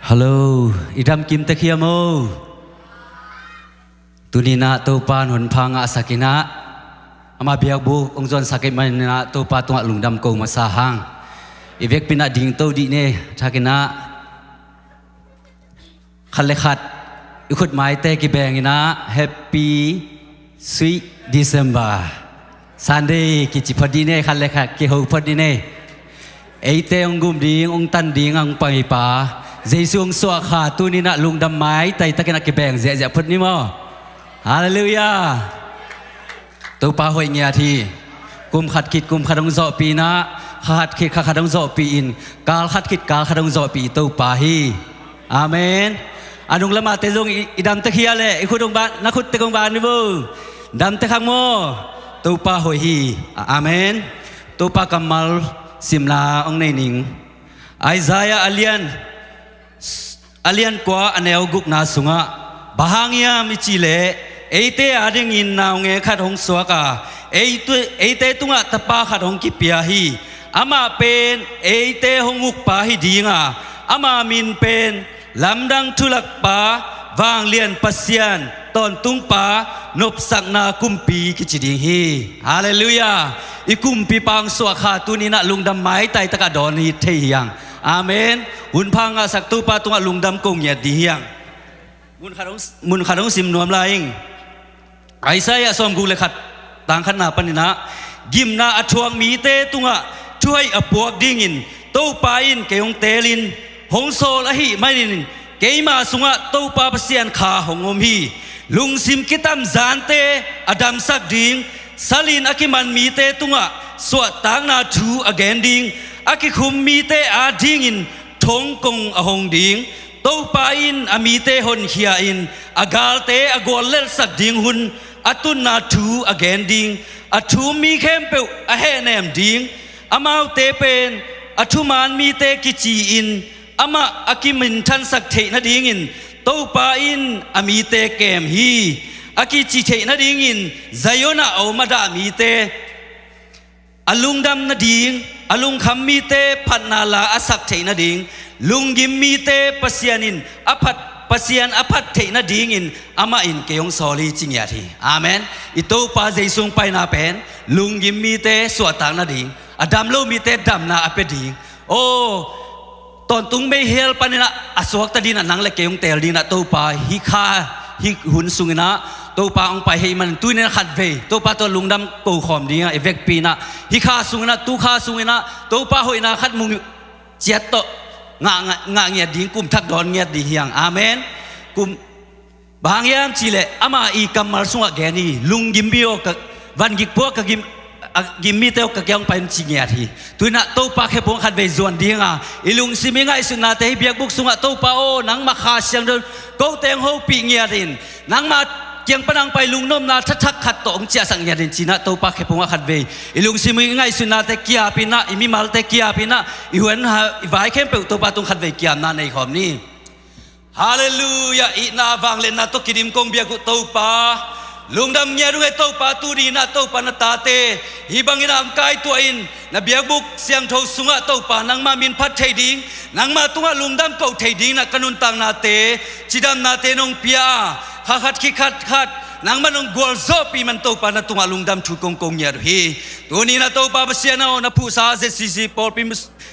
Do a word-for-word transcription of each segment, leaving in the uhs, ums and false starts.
Hallo, i dam kim tek hiam o? Tuni-in ah Topa in hun pha ngahsak in ah, ama biakbuk hong zuansak ahih manin ah Topa tungah lungdam ko masa hang. I vekpi-in ah dingto dih ni, a thak in ah khat le khat i khutmaite kibeng in ah Happy Sweet December Sunday kici phot dih ni, khat le khat kiho phot dih ni. Eite hong gum ding, hong tan ding a hong paipa Jesu hong suah kha tuni-in ah lungdam maitai takin ah kibeng ziahziah phot ni maw. Halleluiah. Topa hoih ngiat hi. Kum khat khit kum khat hong zawhpih in ah, kha khat khit kha khat hong zawhpih in, kal khat khit kal khat hong zawhpih Topa hi. Amen. A nung lamate zong i, i dam tek hia leh i khut hong bang, na khut tek hong bang ni bo. Dam tek hang maw. Topa hoih hi. Amen. Topa kammal simna hong nei ning. Isaiah a lian, a lian kua, a neu gukna sungah, bang hang hiam i cih leh, eite adingin naungek khat hong suak a, eite, eite tungah tapa khat hong kipia hi. Amah pen eite hong ukpa hi ding a, ama min pen Lamdang Thulakpa, Vanglian Pasian, Tawntungpa, Nopsakna Kumpi kici ding hi. Halleluiah. I Kumpipa hong suah kha tuni-in ah lungdam maitai takin ah dawn hi thei hi hang. Amen. Hun pha ngahsak Topa tungah lungdam ko ngiat ding hi hang. Mun khat hong, mun khat hong sim nuam lai ing. Isaiah sawmguk le khat, tang khatna panin ah, gimna a thuak mite tungah thuhoih a puak dingin Topa in kei hong teelin, hong sawl ahih manin keima sungah Topa Pasian kha hong om hi. Lungsim kitamzante a damsak ding, salin a kiman mite tungah suahtakna thu a gen ding, a kikhum mite adingin thongkong a hong ding. Topa in a mite honkhia in, a galte a guallelhsak ding hun a tunna thu a gen ding. A thum mi khempeuh a hehnem ding. Amaute pen a thuman mite kici-in, amah a kiminthansak theih nadingin Topa in a mite kem hi. A kici theih nadingin Zion ah a om a dah mite a lungdam nading, a lungkham mite phatna la a sak theih nading, lunggim mite Pasian in a phat, Pasian a phat theih nadingin amah in kei hong sawl hi ci ngiat hi. Amen. I Topa Jesu hong paina pen lunggim mite suahtak nading, a dam lo mite damna a pia ding. Aw, tawntung meihial panin ah a suakta dingin ah nang le kei hong teel dingin ah Topa, hih kha, hih hun sungin ah Topa hong pai ahih manin tuni-in ah khatvei Topa tawh lungdam ko khawm dingin ah i vekpi-in ah, hih kha sungin ah, tu kha sungin ah Topa hoihna khat mu ciat tawh ngah, ngah, ngah ngiat ding, kum thak dawn ngiat ding hi hang. Amen. Kum Bang hang hiam cih leh ama i kammal sungah gen hi, lunggim mi aw ka, vangik puak ka gim, a gim mite aw, ka kiang hong pai un ci ngiat hi. Tu-in ah Topa khe pong khatvei zuan ding a, i lungsim i ngaihsutnate hih biakbuk sungah Topa aw, nangmah Kha Siangtho in kote hong hopih ngiat in, nangmah kiang pan hong pai lungnopna thathak khat tawh hong ciahsak ngiat in ci-in ah Topa khe pong ah khatvei i lungsim i ngaihsutnate kiap in ah, i mimalte kiap in ah, i huan ha, i vai khempeuh Topa tung khatvei kiamna nei khawm ni. Halleluiah. Itna vangliatna tawh kidim kong biak uh Topa, lungdam ngiat ung ei Topa. Tuni-in ah Topa na tate hih bangin ah hong kaituah in, na biakbuk siangtho sungah Topa nangmah min phat thei ding, nangmah tungah lungdam koh thei dingin ah ka nuntaknate, cidamnate nong pia a, kha khat khit khat khat nangmah nong gualzawhpih man Topa na tungah lungdam thu kong ko ngiat uh hi. Tuni-in ah Topa Pasian aw, na phuhsa Z C C pawlpi,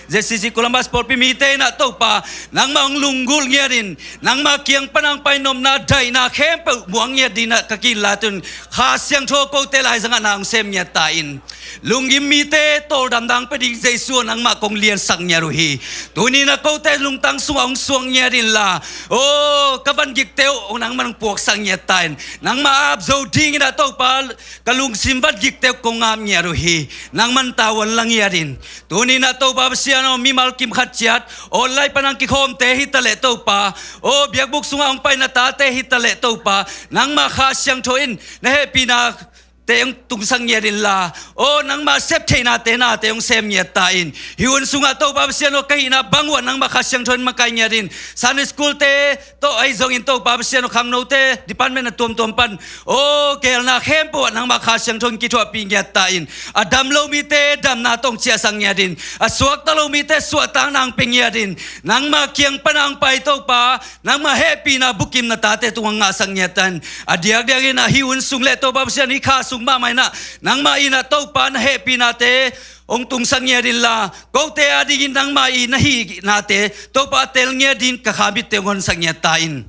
Z C C Columbus pawlpi mite in ah Topa nangmah hong lunggulh ngiat in, nangmah kiang pan hong pai nopna daihna khempeuh muang ngiat dingin ah ka kilat un. Kha Siangtho kote laizangah na hong sem ngiat ta in, lunggim mite tawldamna hong pia ding Jesu aw, nangmah kong liansak ngiat uh hi. Tuni-in ah kote lungtang sungah hong suak ngiat inla, aw, ka vangikte uh nangmah hong puaksak ngiat ta in, nangmah ap zo dingin ah Topa ka lungsim vangikte uh kong ap ngiat uh hi. Nangmah in tavuan la ngiat in. Tuni-in ah Topa Pasian aw, mimal kim khat ciat online pan hong kikhawmte hi ta leh Topa, aw, biakbuk sungah hong pai na tate hi ta leh Topa, nangmah Kha Siangtho in na hehpihna te hong tungsak ngiat inla, aw nangmah sep theihnate nate hong sem ngiat ta in. Hih hun sungah Topa Pasian aw, ka hihna bang uh ah nangmah Kha Siangtho in makaih ngiat in. Sunday school te tawh ahi zongin Topa Pasian aw, khangnote department a tuamtuam pan aw geelna khempeuh ah nangmah Kha Siangtho in kithuahpih ngiat ta in. A dam lo mite damna tawh hong ciahsak ngiat in. A suakta lo mite suahtakna hong pia ngiat in. Nangmah kiang pan a hong pai Topa, nangmah hehpihna bukim na tate tungah ngahsak ngiat ta in. A diakdiakin ah hih hun sung le Topa Pasian hih kha sung mahmah in ah nangmah in ah Topa na hehpihnate hong tungsak ngiat inla, kote adingin nangmah i na hihnate Topa a tel ngiat dingin ka kha mitte hong honsak ngiat ta in.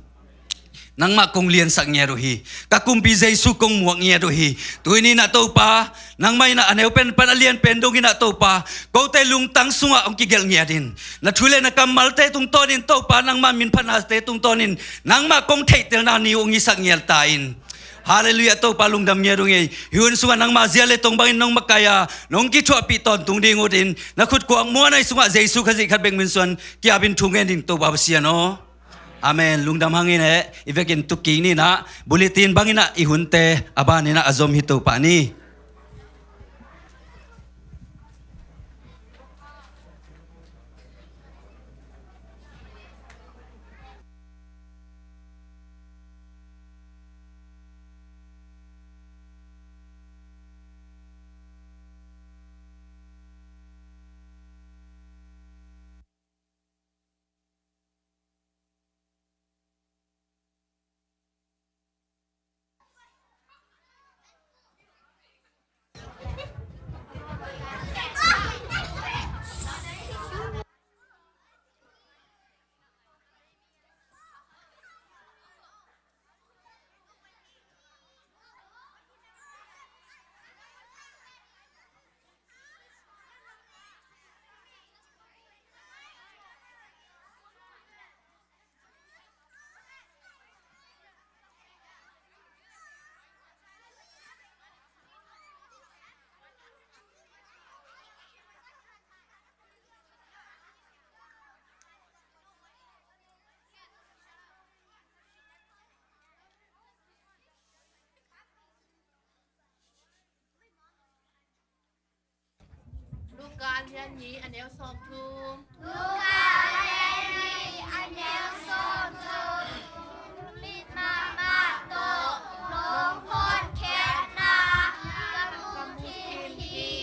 Nangmah kong liansak ngiat uh hi. Ka Kumpi Jesu kong muak ngiat uh hi. Tuni in ah Topa, nangmah in ah a neu pen pan a lian pen dongin ah Topa, kote lungtang sungah hong kigelh ngiat in. Na thu le na kammalte tungtawnin Topa, nangmah min phatnate tungtawnin nangmah kong theihtelna ni uh hong hisak ngiat ta in. Halleluiah, Topa lungdam ngiat uh ing ei. Hih hun sungah nangmah zia le tong bangin nong makaih a, nong kithuahpih tawntung ding uh in, na khut kuak muanai sungah Jesu Khazih khat bek min suan ki-apin thu ngen ing Topa Pasian aw. Amen. Lungdam hang in eh, i vekin tuk kik ni in ah, bulletin bangin ah i hunte a banin ah a zom hi to pah ni. Luka a lian nih a neu sawmthum. Luka a lian nih a neu sawmthum. Mit mahmah tawh lungphuan khiatna ka mu khin hi.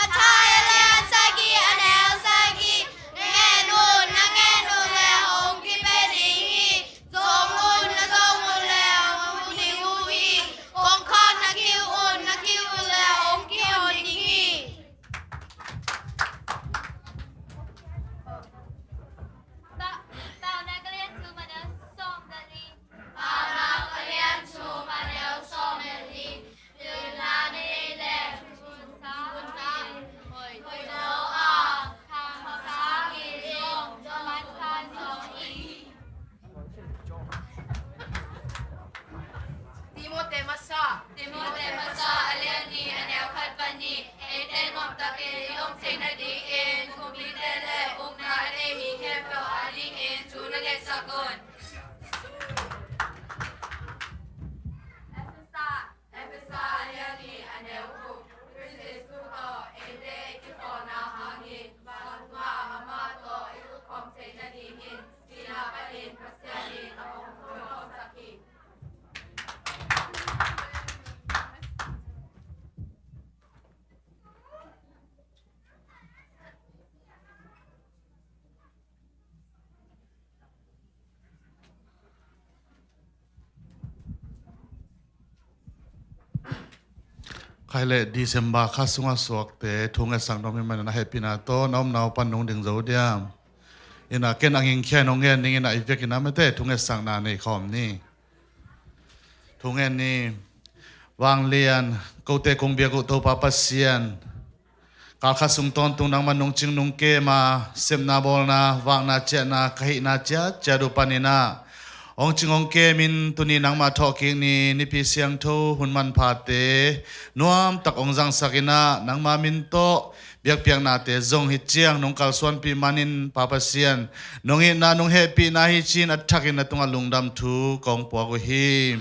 Matthai a lian sagih a neu sagih. Ngen un, na ngen uh leh hong kipia ding hi. Zong un, na zong uh leh hong mu ding uh hi. Kongkhak na kiu un, na kiu uh leh hong kihon ding hi. Pa-, Paunak a lian thum a neu sawm le li. Paunak a lian thum a neu sawm le li. Pilna nei leh thukhun sa in, hoih lo a, khang sangin zong man kha zaw in. Timote masa. Timote masa a lian nih a neu khat pan nih. Eite nuamtakin i om theih nadingin kumpite le ukna a nei mi khempeuh adingin thu na ngetsak un. Efesa. Efesa a lian nih a neu guk. Khrih Jesu tawh eite i kikhawlna hangin van tungah amah tawh i utkhawm theih nadingin sihna panin Pasian in a hong thongsak hi. Khai le December kha sungah suakte thu ngetsak nuam ih manin a hehpihna tawh na omna uh pan nong ding zo diam? Ina ken a ngingkhia in hong ngen ning ina i vekin a mete thu ngetsakna nei khawm ni. Thu ngen ni. Vanglian kote kong biak uh Topa Pasian, kalkhat sung tawntung nangman nong cing nong kem a, sepna bawlna, vakna ciahna, ka hihna ciatciat uh panin ah hong cing hong kemin tuni nangmah thawhkik ni, nipi siangtho hun manphate nuamtak hong zangsak in ah nangma min tawh biakpiaknate zong hi ciang nong kalsuanpih manin Pa Pasian, nong itna nong hehpihna hi ci-in a thakin na tungah lungdam thu kong puak uh hi.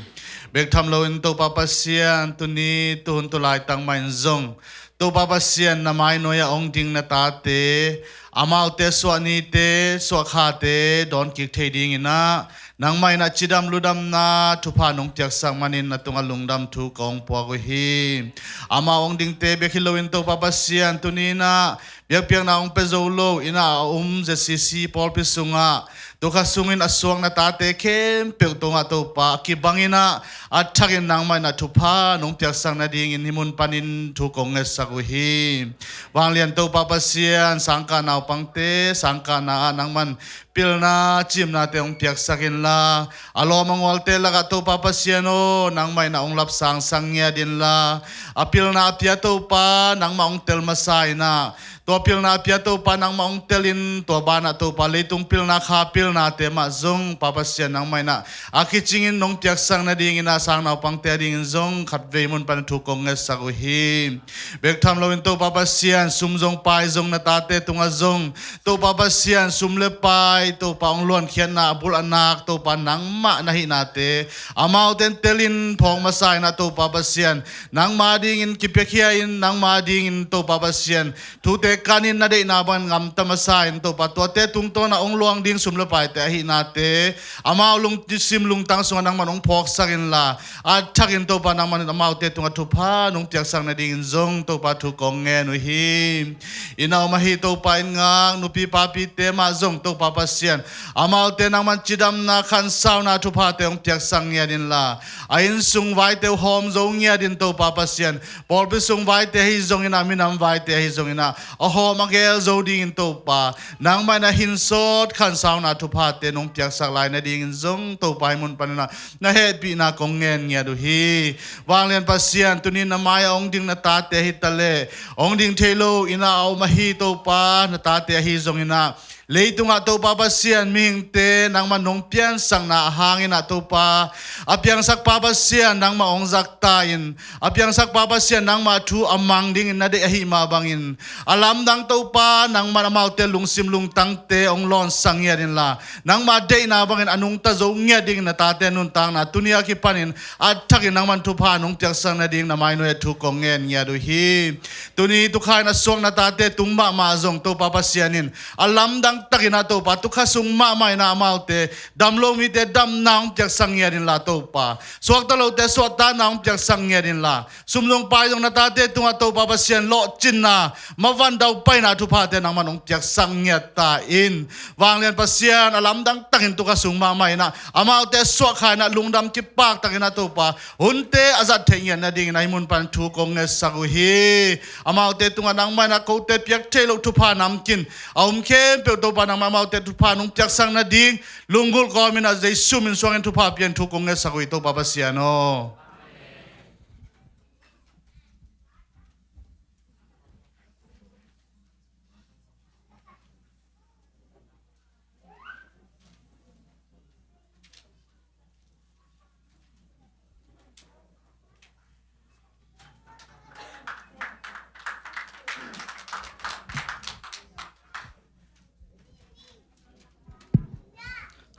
Bek tham loin Topa Pasian, tuni tuhun tulaitang mah in zong Topa Pasian, na mainuai ah hong ding na tate, amaute suah nite, suah khate dawn kik thei dingin ah nangmah in ah cidam ludamna thupha nong piaksak manin na tungah lungdam thu kong puak uh hi. Amau hong dingte bek hi loin Topa Pasian, tuni in ah biakpiakna hong pia zo lo in ah a um Z C C pawlpi sungah tukha sungin a suak na tate khempeuh tungah Topa a kibangin ah a thakin nangmah in ah thupha nong piaksak nadingin hih mun panin thu kong ngetsak uh hi. Vanglian Topa Pasian, sangkah naupangte sangkahna ah nangman pilna cimnate hong piaksak inla, a lawm a ngualte lakah Topa Pasian aw, nangmah in ah hong lapsangsak ngiat inla, a pilna a pia Topa nangmah hong tel masa in ah, tua pilna a pia Topa nangmah hong telin, tua banah Topa leitung pilna kha pilnate mah zong Pa Pasian nangmah in ah a kicingin nong piaksak nadingin ah sang naupangte adingin zong khatvei mun pan thu kong ngetsak uh hi. Bek tham loin Topa Pasian, sum zong pai zong na tate tungah zong Topa Pasian, sum le pai Topa hong luankhiatna a bul a nak Topa nangmah na hihnate amaute in telin phawk masa in ah Topa Pasian, nangma dingin kipiakhia in, nangma dingin Topa Pasian, thute kanin na deihna bangin ngamta masa in Topa, tuate tungtawn ah hong luang ding sum le paite a hihnate amau lungsim lungtang sungah nangman hong phawksak inla, a thakin Topa nangman in amaute tungah thupha nong piaksak nadingin zong Topa thu kong ngen uh hi. Inn a om ahi Topa, inn ngak nupi papite mah zong Topa Pasian, amaute nangman cidamna khansauna thuphate hong piaksak ngiat inla, a inn sung vaite uh hawm zo ngiat in Topa Pasian, pawlpi sung vaite ahi zongin ah, minam vaite ahi zongin ah, a hawm a gel zo dingin Topa, nangmah in ah hinsawt khansauna thuphate nong piaksak lai nadingin zong Topa, hih mun panin ah na hehpihna kong ngen ngiat uh hi. Vanglian Pasian, tuni na mai-ah hong ding na tate ahi taleh, hong ding thei lo inn a om ahi Topa na tate ahi zongin ah, leitungah Topa Pasian, mihingte nangmah nong piansakna a hangin ah Topa, a piangsak Pa Pasian nangmah hong zakta in, a piangsak Pa Pasian nangmah thu a mang dingin na deih ahi mah bangin, a lamdang Topa nangmah in amaute lungsim lungtangte hong lawnsak ngiat inla, nangmah deihna bangin a nungta zo ngiat dingin na tate nuntakna tuni a kipanin a thakin nangman thupha nong piaksak nading na mainuai ah thu kong ngen ngiat uh hi. Tuni tukha in a suak na tate tung mahmah zong Topa Pasian in a lamdang takin ah Topa, tukha sung mahmah in ah amaute, dam lo mite damna hong piaksak ngiat inla Topa, suakta lote suahtakna hong piaksak ngiat inla, sum zong pai zong na tate tungah Topa Pasian lawhcinna, mavan daupaina thuphate nangman hong piaksak ngiat ta in. Vanglian Pasian, a lamdang takin tukha sung mahmah in ah amaute suahkha in ah lungdam kipak takin ah Topa, hunte a zat theih ngiat nadingin ah hih mun pan thu kong ngetsak uh hi. Amaute tungah nangmah in ah kote piak thei loh thupha namkim a om khempeuh Topa nangmah amaute thupha nong piaksak nading lunggulh kawmin ah Jesu min suangin thupha pia-in thu kong ngetsak uh hi Topa Pasian aw.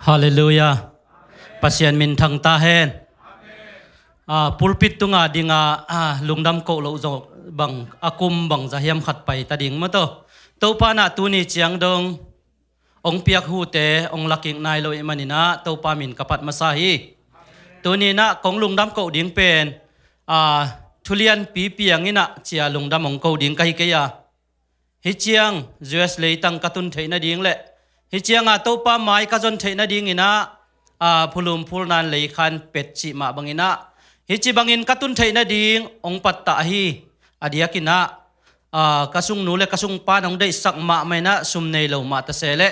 Halleluiah. Pasian minthang ta hen. Ah, pulpit tunga dinga, ah, lungdam koh loh zong bang a kum bangzah hiam khat pai ta ding maw taw. Topa in ah tuni ciang dong hong piak hute hong lakik nai lo ih manin ah Topa min ka phat masa hi. Tuni in ah kong lungdam koh ding pen, ah, thulianpi piang in ah cia lungdam hong koh ding ka hi kei a. Hih ciang U S leitang ka tun theih nading le hih cianga Topa mai ka zon theih nadingin ah, ah, phulum phulnan leikhan pet cih mah bangin ah Hih ci bangin ka tun theih nading hong pattah ahi. A diakinah, ah, ka sungnu le ka sungpa in hong deihsak mahmah inah sum nei lo mah ta se leh,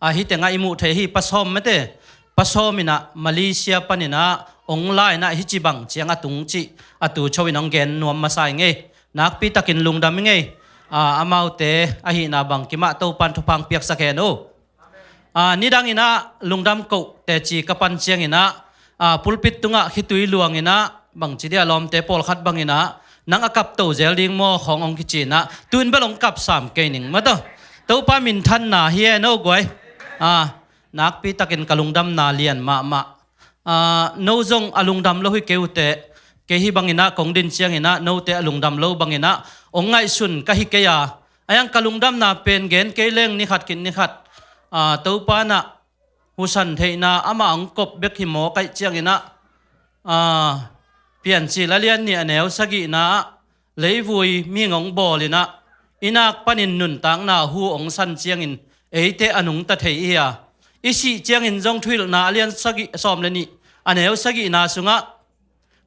ah, hih tengah i muh theih hi, pasawm mete. Pasawm inah Malaysia paninah hong la inah hih ci bang ciang a tung cih a tu cho in hong gen nuam masa i ngei. Nakpi takin lungdam i ngei. Ah, amaute ahihna bang kimah Topan thupha piaksak hen uh. Ah, nidang inah lungdam koh teci ka pan ciang inah, ah, pulpit tungah khitui luang inah bangci dia lawmte pawlkhat bang inah nang a kap to zel ding maw khawng hong kici inah tu in bel hong kap sam kei ning mataw. Topa minthanna hi e no guai. Ah, nakpi takin ka lungdamna lian mahmah. Ah, no zong a lungdam lo hi kei uh teh, kei hih bang inah kong din ciang inah note a lungdam lo bang inah hong ngaihsun ka hi kei a, a yang ka lungdamna pen gen kei leng ni khat khit ni khat, ah, Topa inah husan theihna amah hong kop bek hi maw kaih ciang inah, ah, Piancil a lian nih a neu sagihna ah leivui mihing hong bawl inah i nak panin nuntakna hu hong san ciangin eite a nungta thei i hi a, i sih ciangin zong Thuhilhna a lian sagih, sawm le nih a neu sagihna sungah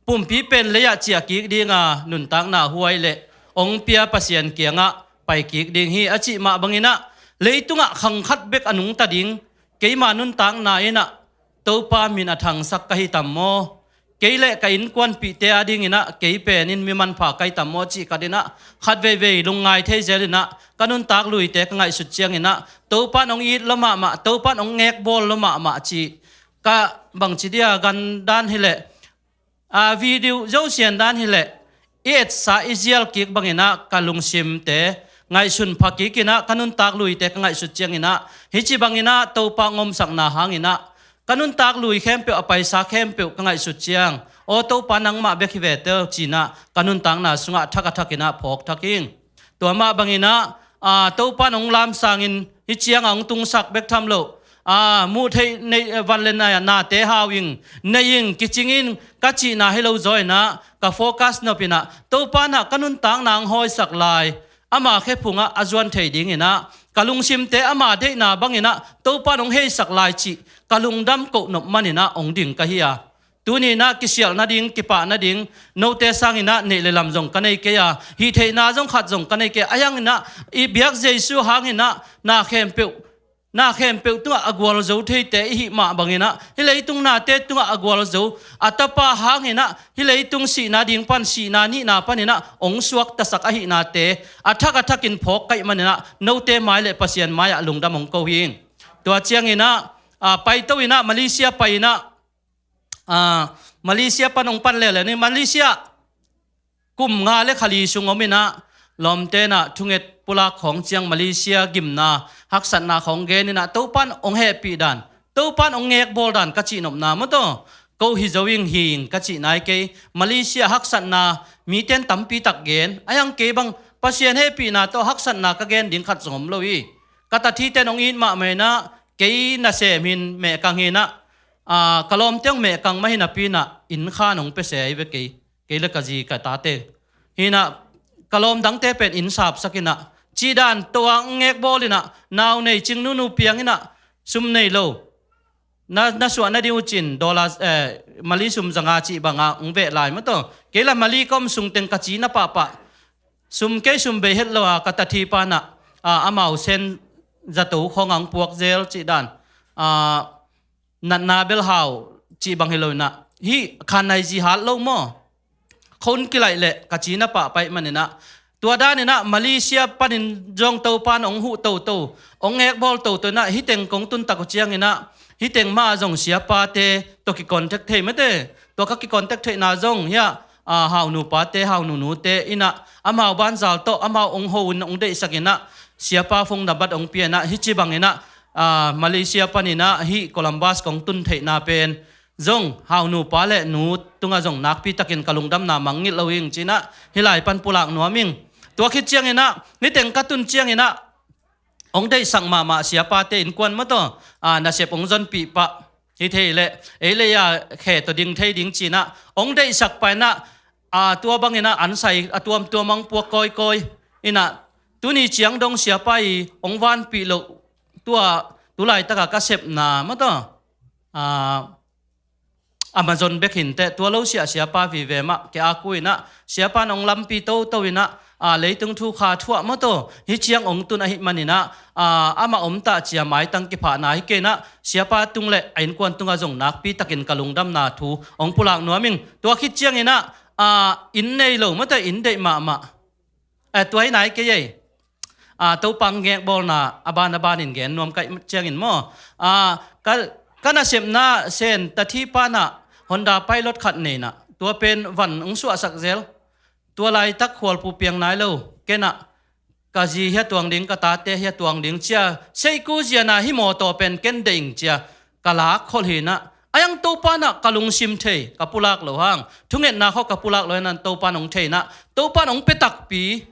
pumpi pen lei-ah ciah kik dinga nuntakna huai le hong pia Pasian kiangah pai kik ding hi a cih mah bang inah leitungah khang khat bek a nungta ding keima nuntakna inah Topa min a thangsak ka hi tam maw? Kei le ka innkuanpihte a ding inah kei pen in mi manpha ka hi tam maw cih khat inah khat veivei lungngai thei zel inah ka nuntak luite ka ngaihsut ciang inah Topa in hong it lo mahmah, Topa in hong ngekbawl lo mahmah cih ka bangci dia gandan hileh, a, video zosian dan hileh i etsa i zial kik bang inah ka lungsimte ngaihsun pha kik inah ka nuntak luite ka ngaihsut ciang inah hih ci bang inah Topa hong omsakna hang inah ka nuntak lui khempeuh, a paisa khempeuh ka ngaihsut ciang, aw Topa nangmah bek hi ve teh ci inah ka nuntakna sungah thak a thak inah phawk thak ing. Tua mah bang inah, ah, Topa in hong lamsangin hih ciangah hong tungsak bek tham lo. Ah, muh theih nei, eh, van le nai, nate hau ing, nei ing, kicing in ka cihna hi lo zaw inah ka focus nop inah Topa inah ka nuntakna hong hawisak lai, ama khephungah a zuan thei ding inah ka lungsimte ama deihna bang inah Topa in hong heisak lai cih ka lungdam koh nop man inah hong ding ka hi a. Tuni inah kisialh nading, kipah nading, note sang inah neih le lam zong ka nei kei a, hih theihna zong khat zong ka nei kei a, a yang inah i biak Jesu hang inah na khempeuh, na khempeuh tungah a gualzo theite i hih mah bang inah hih leitung nate tungah a gualzo a Tapa hang inah hih leitung sihna ding pan, sihna nihna pan inah hong suaktasak ahihnate a thak a thakin phawk kaih man inah note mai le Pasian mai-ah lungdam hong ko hi. Tua ciang inah, ah, paito inah Malaysia pai inah, ah, Malaysia pan hong pan leuleu ni, Malaysia kum nga le kha li sung om inah lawmte inah thunget pulak khawng ciang Malaysia gimna haksatna khawng gen inah Topa in hong hehpih dan, Topa in hong ngekbawl dan ka cihnopna mawtaw. Ko hi zo ing hi ing ka cih nai kei. Malaysia haksatna mite in tampi tak gen a, a yang kei bang Pasian hehpihna tawh haksatna ka gen ding khat zong om lo hi. Ka tathite in hong it mahmah inah kei nasem hin mehkang hi inah, ah, ka lawmte hong mehkang mah hi napi inah inn khan hong pia se hi ve kei, kei le ka zi ka tate. Hi inah ka lawm dangte pen inn sapsak inah cih dan tawh hong ngekbawl inah nau nei cing nunu piang inah sum nei lo. Na, na suah nading uh cin dollar, eh, Mali sum zanga cih banga hong veh lai mawtaw. Kei la Mali ka om sung teng ka ci na pahpah. Sum kei sum bei het lo a ka tathipa inah, ah, amau sen zato khawng hong puak zel cih dan. Ah, natna bel hau cih bang hi lo inah hih khan nai zi hat lo maw? Khon kilaih leh ka ci na pahpah man inah tua dan inah Malaysia panin zong Topa in hong huh toto, hong ngekbawl toto inah hih teng kong tun tak uh ciang inah hih teng mah zong siapate tawh kicontact thei mete. Tua ka kicontact theihna zong hiah, ah, haunupate, haununute inah amau banzal tawh amau hong ho in hong deihsak inah siapa phone number hong pia inah hih ci bang inah, ah, Malaysia pan inah hih Columbus kong tun theihna pen zong haunupa le nu tungah zong nakpi takin ka lungdamna mangngilh lo ing ci inah hih lai pan pulak nuam ing. Tua khit ciang inah hih teng ka tun ciang inah hong deihsak mahmah siapate innkuan mawtaw, ah, nasep hong zonpih pah hi thei leh ei lei a khe tawh ding thei ding ci inah hong deihsak pah inah, ah, tua bang inah an sai a tuamtuam hong puak kawikawi inah tuni ciang dong siapa i hong vanpih loh tua tulaitakah ka sepna mawtaw, ah, Amazon bek hinteh, tua lo siah siapa vive mah, ke a ku inah, siapa in hong lampi toto inah, a, leitung thu kha thuah mawtaw, hi ciang hong tun ahih maninah, a, amah omtah cia maitang kiphahna hi keinah, siapa tung le a innkuan tungah zong nakpi takin ka lungdamna thu hong pulak nuam ing. Tua khit cianginah, a, inn nei lo mawtaw, inn deih mahmah. Eh, tua hi nai kei ei. Ah, Topa ngekbawlna a ban a banin gen nuam ka hih ciangin maw. Ah, ka, ka nasepna Sen Tathi panah Honda Pilot khat neinah. Tua pen van hong suahsak zel. Tua laitak khualpu piang nai lo. Kenah ka zi hia tuang ding, ka tate hia tuang ding cia. Seiku ziana hi mawtaw pen ken deih ing cia. Ka lak kholh hinah, a yang Topa nah ka lungsim thei, ka pulak lo hang, thungetna khaw ka pulak lo hinah Topa nong thei nah, Topa nong pe takpi,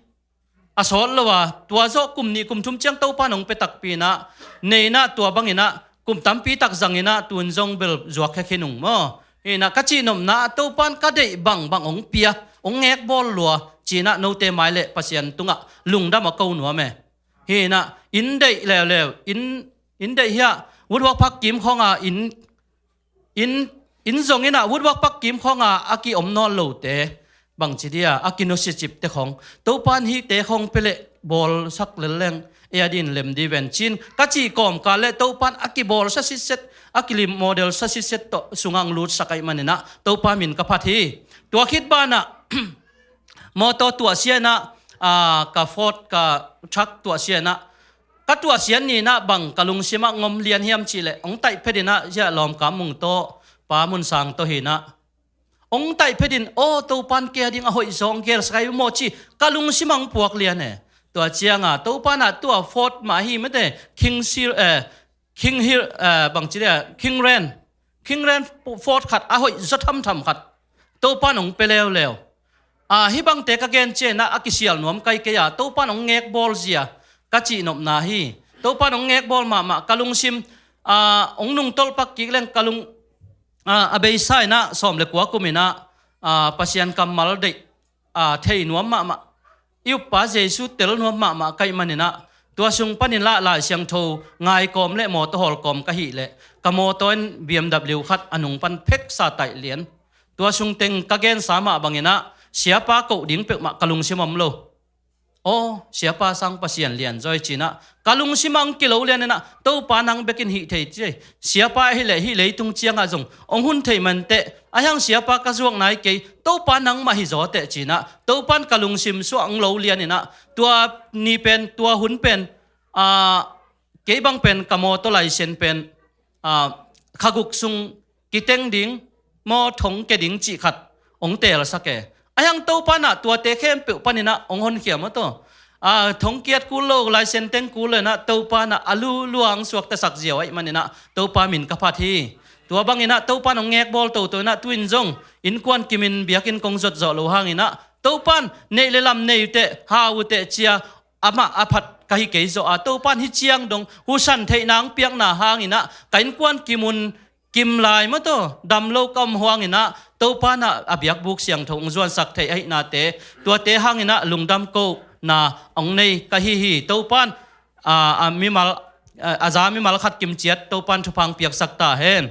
a sawt lo a, tua zawh kum nih kum thum ciang Topa nong pe takpi nah, nei nah tua banginah, kum tampi tak zanginah, tun zong bel zuak khe khin ung maw. Hinah ka cihnopna, Topa in ka deih bangbang hong pia, hong ngekbawl lua, cinah note mai le Pasian tungah, lungdam a ko nuam e. Hinah, inn deih leuleu, inn, inn deih hiah, woodwork phak kim khonga, inn, inn, inn zong innah, woodwork phak kim khonga, a kiom nawn lote, bangci dia, a kinusicipte khong, Topa in hihte khong peleh, bawlsak lelleng, ei a din lem di ven cin, ka cih kawmkal le, Topa in a kibawlsa sitset, a kilim model sa sitset tawh, sungah hong lutsak ahih maninah, Topa min ka phat hi. Tua khit banah, mawtaw tuahsia inah, ah, ka Ford, ka truck tuahsia inah, ka tuahsiat ni nah bang ka lungsimah ngom lian hiam cihleh, hong taih phetinah, ziah lawmkam mung tawh, pa mun sang tawh hinah. Hong taih phetin, aw, Topa in kei a ding a hoih zawng gel sakai maw ci, ka lungsimah hong puak lian e. Tua cianga, Topa nah tua Ford mah hi mate, King Sir, eh, King Hill, eh, bangci dia, King Ren. King Ren Ford khat, a hoih zaw thamtham khat. Topa nong pe leuleu. Ah, hih bangte ka gen cianah a kisial nuam kai kei a, Topa nong ngekbawl zia, ka cihnopna hi. Topa nong ngekbawl mahmah, ka lungsim, ah, hong nungtolh pak kik leng ka lung, ah, a beisa inah, sawm le kua kuminah, ah, Pasian kammal deih, a, thei nuam mahmah, i uppa Jesu tel nuam mahmah ka hih maninah, tua sung panin lah Lai Siangtho ngaikawm le mawtaw hawlkawm ka hih leh, ka mawtaw in B M W khat a nung pan pheksa taih lian. Tua sung teng ka gensa mah banginah, siapa koh ding peuhmah ka lungsim om lo. Aw, siapa sang Pasian lian zaw hi cinah, ka lungsimah hong kilo lianinah, Topa nang bekin hih thei ci. Siapa hileh hih leitung ciangah zong hong hun thei manteh, a hiang siapa ka zuak nai kei, Topa nangmah hi zaw teh cinah, Topa in ka lungsim suah hong lo lianinah, tua ni pen, tua hun pen, ah, kei bang pen ka mawtaw laisen pen, ah, kha guk sung kiteng ding, maw thong ke ding cih khat hong teelsak e. A hiang Topa nah tuate khempeuh paninah hong honkhia mawtaw. A, thong kiat kul lo, laisen teng kul lo inah Topa nah a lulua hong suaktasak ziau ahih maninah Topa min ka phat hi. Tua banginah Topa in hong ngekbawl toto inah tu-in zong innkuan kimin biakinn kong zotzawh lo hanginah Topa in neih le lam nei uh teh, hau uh teh cia, amah a phat ka hi kei zawh a, Topa in hih ciang dong husan theihna hong piakna hanginah ka innkuan kimun kim lai mawtaw, dam lo ka om huanginah, Topa nah a biakbuk siangtho hong zuansak theih ahihnate, tuate hanginah lungdam kohna hong nei ka hi hi. Topa in, a, a mimal, a, a za mimal khat kimciat Topa in thupha hong piaksak ta hen.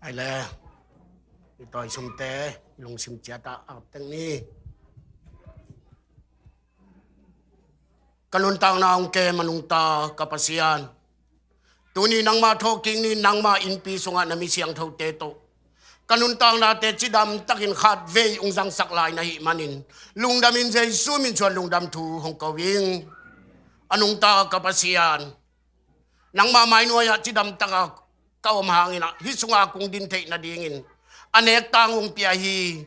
Ai le, i tawi sumte, i lungsim ciatah a kapteng ni. Ka nuntakna hong kem a nungta ka Pasian. Tuni nangmah thawhkik ni, nangmah innpi sungah na mi siangthote tawh ka nuntaknate cidam takin khatvei hong zangsak lai na hih manin, lungdamin Jesu min suan lungdam thu hong ko ing. A nungta ka Pasian, nangma mainuai-ah cidamtaka ka om hangin ah hih sunga kong din theih nadingin a nektang hong pia hi.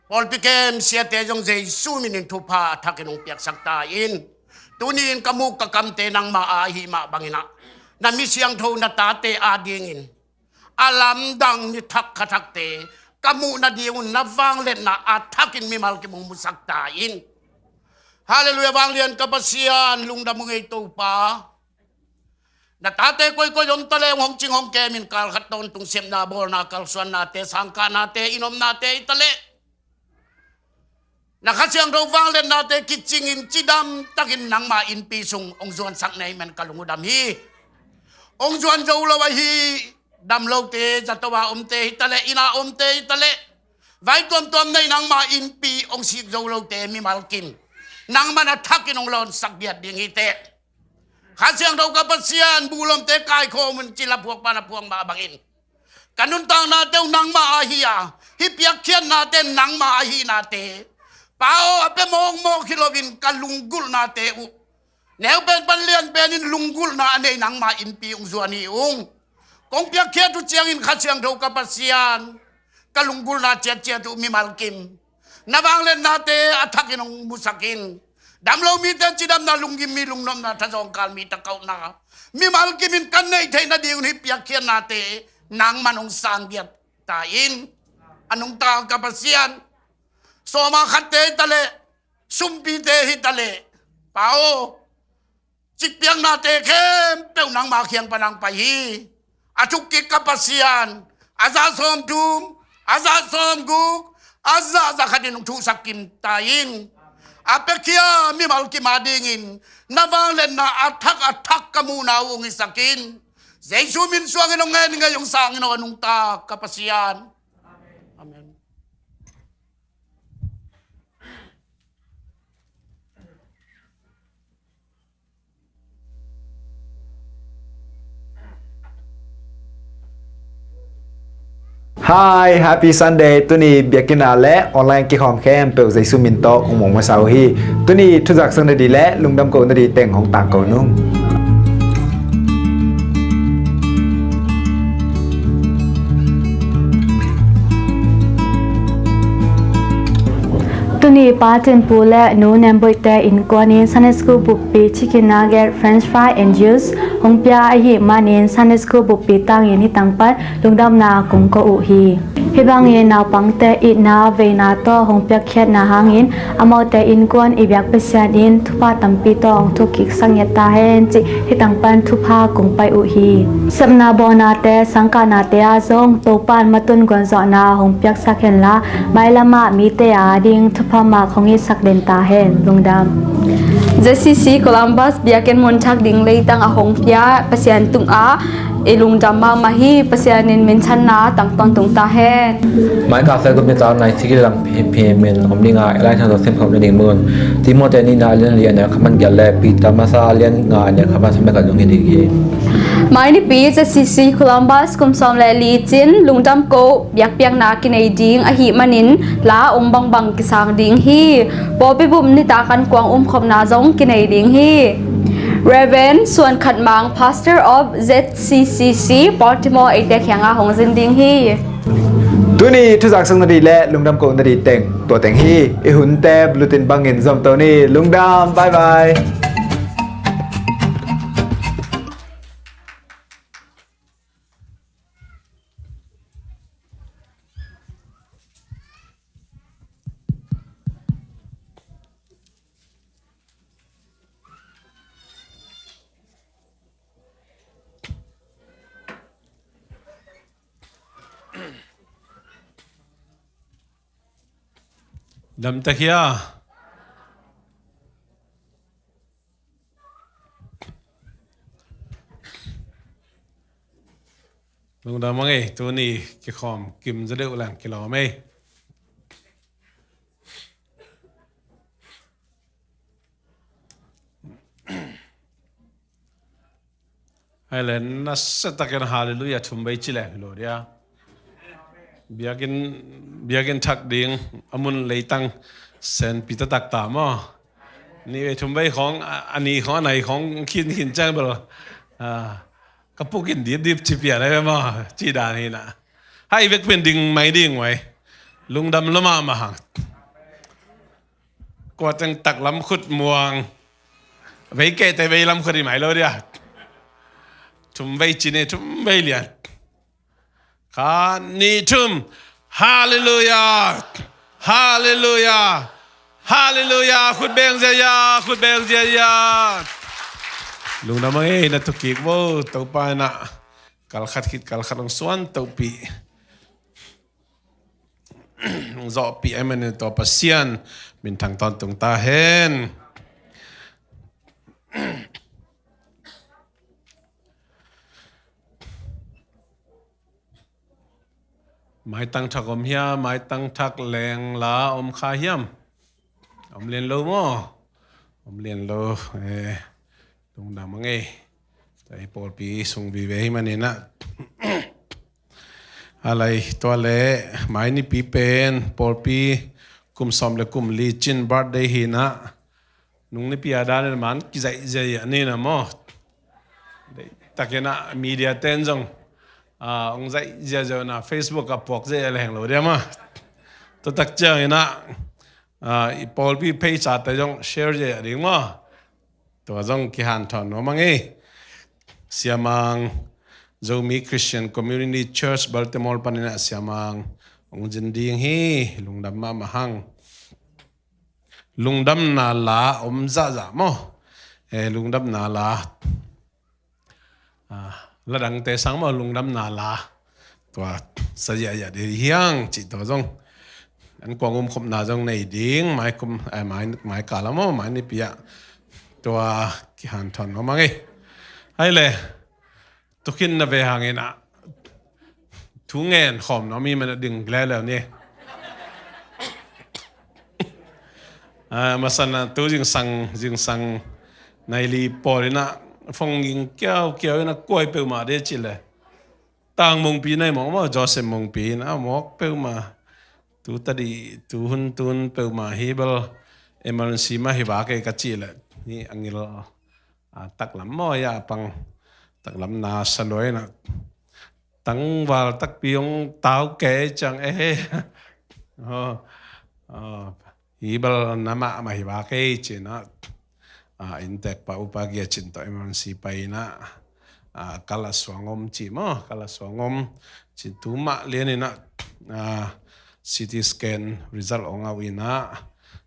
Pawlpi kem siate zong Jesu minin thupha a thakin hong piaksak ta in. Tuni-in ka muk ka kamte nangma a ahih mah bangin ah na mi siangtho na tate adingin a lamdang mi thak kha thakte ka muh nadingun na vangliatna a thakin mimal kim hong musak ta in. Halleluiah, vanglian ka Pasian, lungdam ung ei Topa. Na tate koikoi om ta leh hong cing hong kemin kal khat tawntung sepna bawlna kalsuannate, sangkahnate, in omnate hi ta leh na Kha Siangtho vangliatnate kicingin cidamtakin nangma innpi sung hong zuansak na hih man ka lung uh dam hi. Hong zuan zo lo ahi damlote, zato a omte hi ta leh, inn a omte hi ta leh, vai tuamtuam nei nangma innpi hong sik zo lote mimal kim nangman a thakin hong lawnsak biat ding hi teh. Kha Siangtho ka Pasian, buh lomte kaikhawm un ci la phuakpa na phuak mah bangin ka nuntaknate uh nangma ahi a, hih piakkhiatnate nangma ahi nate, Pa aw, a pia mawkmawk hi loin ka lunggulhnate uh neu pen pan lian penin lunggulhna a nei nangma innpi hong zuan hi ung. Kong piakkhiat uh ciangin Kha Siangtho ka Pasian, ka lunggulhna ciatciat uh mimal kim na vangliatnate a thakin hong musak in. Damlo mite cidamna, lunggim mi lungnopna, thazawngkal mi takauhna mimal kimin ka neih theih nadingun hih piakkhiatnate nangman hong sang biat ta in. A nungta ka Pasian, sawma khatte hi ta leh, sumpite hi ta leh, Pa aw, cikpiaknate khempeuh nangma kiang pan hong pai hi. A thukkik ka Pasian, a zah sawmthum, a zah sawmguk, a zah za khatin hong thuhsak kim ta in. A piakhia mimal kim adingin na vangliatna a thak a thak ka muhna uh hong hisak in. Jesu min suangin hong ngen ing ei, hong sang in aw, a nungta ka Pasian. Amen. Hi, Happy Sunday. Tuni biakinn ah le online kikhawm khempeuh Jesu min tawh kong muang masa uh hi. Tuni thuzak sak nading le lungdam ko nading teng hong tangko nung. Tuni Pa Cin Pu le Nu Nem Boih te innkuan in Sunday School buppi chicken nugget, French fry and juice hong pia ahih manin Sunday School buppi tangin hih tangpan lungdamna kong ko uh hi. Hih bangin naupangte itna veina tawh hong piakkhiatna hangin amaute innkuan i biak Pasian in thupha tampi tawh hong thukkiksak ngiat ta hen cih hih tangpan thupha kong pai uh hi. Sepna bawlnate, sangkahnate ah zong Topa'n matun guanzawhna hong piaksak henla, mailam ah mite ading thupha mak hong itsak den ta hen. Lungdam. Z C C Columbus biakinn mun thak ding leitang a hong pia Pasian tungah i lungdam mahmah hi. Pasian in minthanna tang tawntung ta hen. Micah Felgum nih Nai sigi lang phim in om ding a, i Lai Siangtho simkhop nading mun Timote nihna a lian li a neu khat pan giat le Peter masa a lian nga a neu khat pan sawm le khat zong hi ding hi. Mai Nipi Z C C Columbus kum sawm le li cin lungdam ko biakpiakna kinei ding ahih manin la om bangbang kisang ding hi. Pawlpi bup nitak an kuang umkhopna zong kinei ding hi. Reverend Suan Khat Mang, Pastor of Z C C C Baltimore, eite kiangah hong zin ding hi. Tuni thuzak sak nading le lungdam ko nading teng tua teng hi. I hunte bulletin bangin zom to ni. Lungdam, bye bye. Dam ta hia? Lungdam a ngei, tuni kikhawm kim zaw deuh leng kilawm ei. Ai le, nasiatakin Halleluiah thum bei ci leng hi lo dia. Biakinn, biakinn thak ding a mun leitang senpi taktak ta maw. Nih vei thum vei khawng, a, a nih khawng, a nai khawng khin khin ciang bel, a, ka puk in dip dip ci pian a ve maw, ci dan hi na. Hai vek pen ding mai ding uai. Lungdam lua mahmah hang. Kua teng taklam khut muang. Vei kehte veilam khut hi mai lo dia. Thum vei ci ni, thum vei lian. Khat, nih, thum. Halleluiah. Halleluiah. Halleluiah. Khut beng ziazia, khut beng ziazia. Lungdam a ngei na thukik vo, Topa in a kal khat khit kal khat hong suan tohpih. Hong zawhpih ahih manin tua Pasian minthang tawntung ta hen. Maitang thak om hiam, maitang thak leng la om kha hiam? Om lian lo maw? Om lian lo, eh, lungdam a ngei. Tua hi pawlpi sung vive hi manin a. A lai tua le, mai nipi pen, pawlpi kum sawm le kum li cin birthday hi na. Nung nipi a dan in man kizaih ziazia ni na maw. Takin a media ten zong, a, hong zaih ziazia na Facebook a puak ziazia le heng lo dia maw. Tua tak ciangin a, a, i pawlpi page a te zong share ziazia ding maw. Tua zong kihanthawn nuam a ngei. Siamang Zomi Christian Community Church Baltimore panin a Siamang hong zin ding hi, lungdam mahmah hang. Lungdamna la om zahzah maw? Eh, lungdamna la. Ah, la dangte sang maw lungdamna la. Tua sa ziahziah ding hiang cih tua zong. An kuang umkhopna zong nei ding, mai kum, eh, mai, mai kala maw, mai nipi ah. Tua kihanthawn nuam a ngei. Hai le. Tukhin na ve hangin a thu ngen khawm nuam mi man a ding leuleu ni. A, masan a tu zingsang, zingsang nai li pawl in a phone ging kiaukiau in a kuai peuhmah de cih le. Tang Mungpi nai mawk maw, Joseph Mungpi in a mawk peuhmah. Tu tadi, tu hun tun peuhmah hi bel emergency mah hi vak ei ka cih le. Ni a ngil. A, taklam maw, ya pang taklam na sa luai na. Tangval takpi hong tau kei ciang e he. Oh, oh, hi bel na mahmah hi vak ei ci na. A, inntek pa upa Gia Cin tawh emergency pai na. A, kal a suang om ci maw, kal a suang om ci tu mah lian in a. A, C T scan result hong au in a.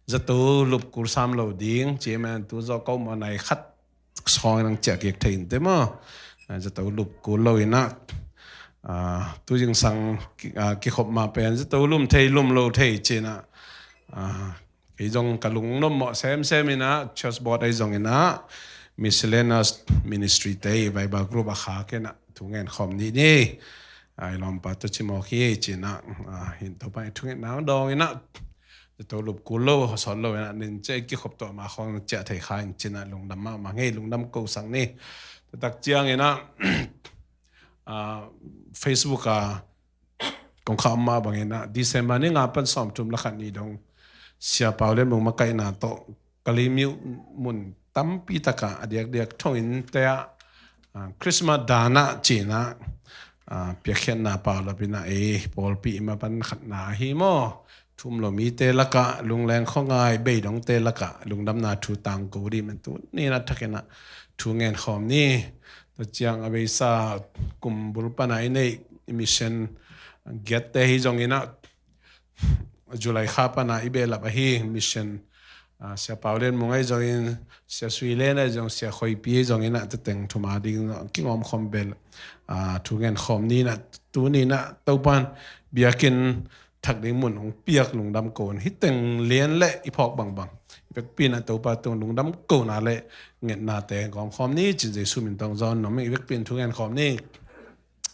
Zato lup kul sam lo ding ci man tu zaw ko maw nai khat sawng in ang ciah kik thei in te maw. A, zato lup kul lo in a. A, tu zingsang ki-, a, kikhop ma pen zato lum thei lum lo thei ci na. A, kei zong ka lungnuam mawh semsem in a, church board ei zong in a, miscellaneous ministry te i Bible group a khak in a, thu ngen khawm ni ni. A, i lawmpa tawh ci mawk hi ci na, a, hin Topa i thu ngen nang dawng in a. Zato lup kul lo, sawt lo in a, nin cia i kikhop tawh ma khawng ciah thei kha in ci na, lungdam mahmah ngei, lungdam ko sang ni. Tua tak ciang in a, a, Facebook a kong kha om mah bang in a, December ni nga pan sawmthum le khat ni dong Sia Pau Lian Mung makaihna tawh Kalaymyo mun tampi tak ah a diakdiak thong inn te ah, a, Christmas dan ah ci na, a, piakkhiatna paulap in a, e, pawlpi i mapan khatna ahi maw? Thu um lo mite lak ah, lungleng khuangai beidongte lak ah lungdamna thu tangko ding man tu ni na thak in a thu ngen khawm ni. Tua ciang a beisa kum bul pan a i neih mission giatte hi zong in a, July kha pan a i behlap ahi mission, a, Sia Pau Lian Mung ahi zongin, Sia Sui Lian ahi zong, Sia Khoipi ahi zongin a, tua teng thum a ding kingawm khawm bel, a, thu ngen khawm ni na, tu ni na, Topan biakinn thak ding mun hong piak lungdam ko in, hi teng lian le i phawk bangbang. I vekpi in a Topa tung lungdam ko na le ngetnate gawm khawm ni, cin Jesu min tawh zawn nuam ing, i vekpi in thu ngen khawm ni.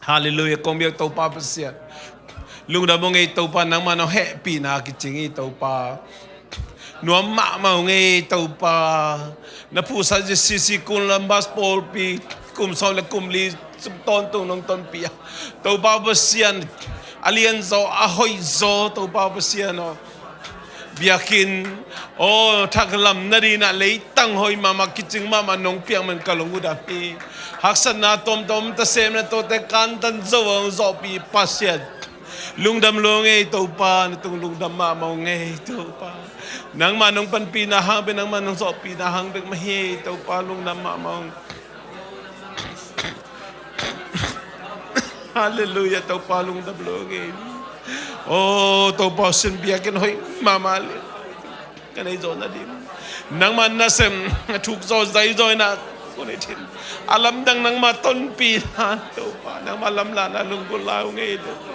Halleluiah, kong biak Topa Pasian. Lungdam ung ei Topa, nangmah nong hehpihna kicing hi Topa. Nuam mahmah ung ei Topa. Na phuhsa zia C C Columbus pawlpi kum sawm le kum li sung tawntung nong tonpih a. Topa Pasian, a lianzaw, a hoihzaw, Topa Pasian aw. biakinn, aw, thaklam nadingin ah leitang hoih mahmah, kicing mahmah nong piak man ka lung uh dam hi. Haksatna tuamtuam, tasemna tuate kantan zo a hong zawhpih Pasian, lungdam lua ing ei Topa, na tung lungdam mahmah ung ei Topa. Nangmah nong panpihna hang bek, nangmah nong zawhpihna hang bek mah hi ei Topa, lungdam mahmah ung. Halleluiah, Topa lungdam lua ing ei. Aw, Topa Pasian, biakinn hoih mahmah lian ka nei zawh nading, nangmah nasem a thuk zaw zai zaw in ah ko nei thin. A lamdang nangmah tonpihna Topa, nangmah lamlahna lunggulh lai ung ei Topa.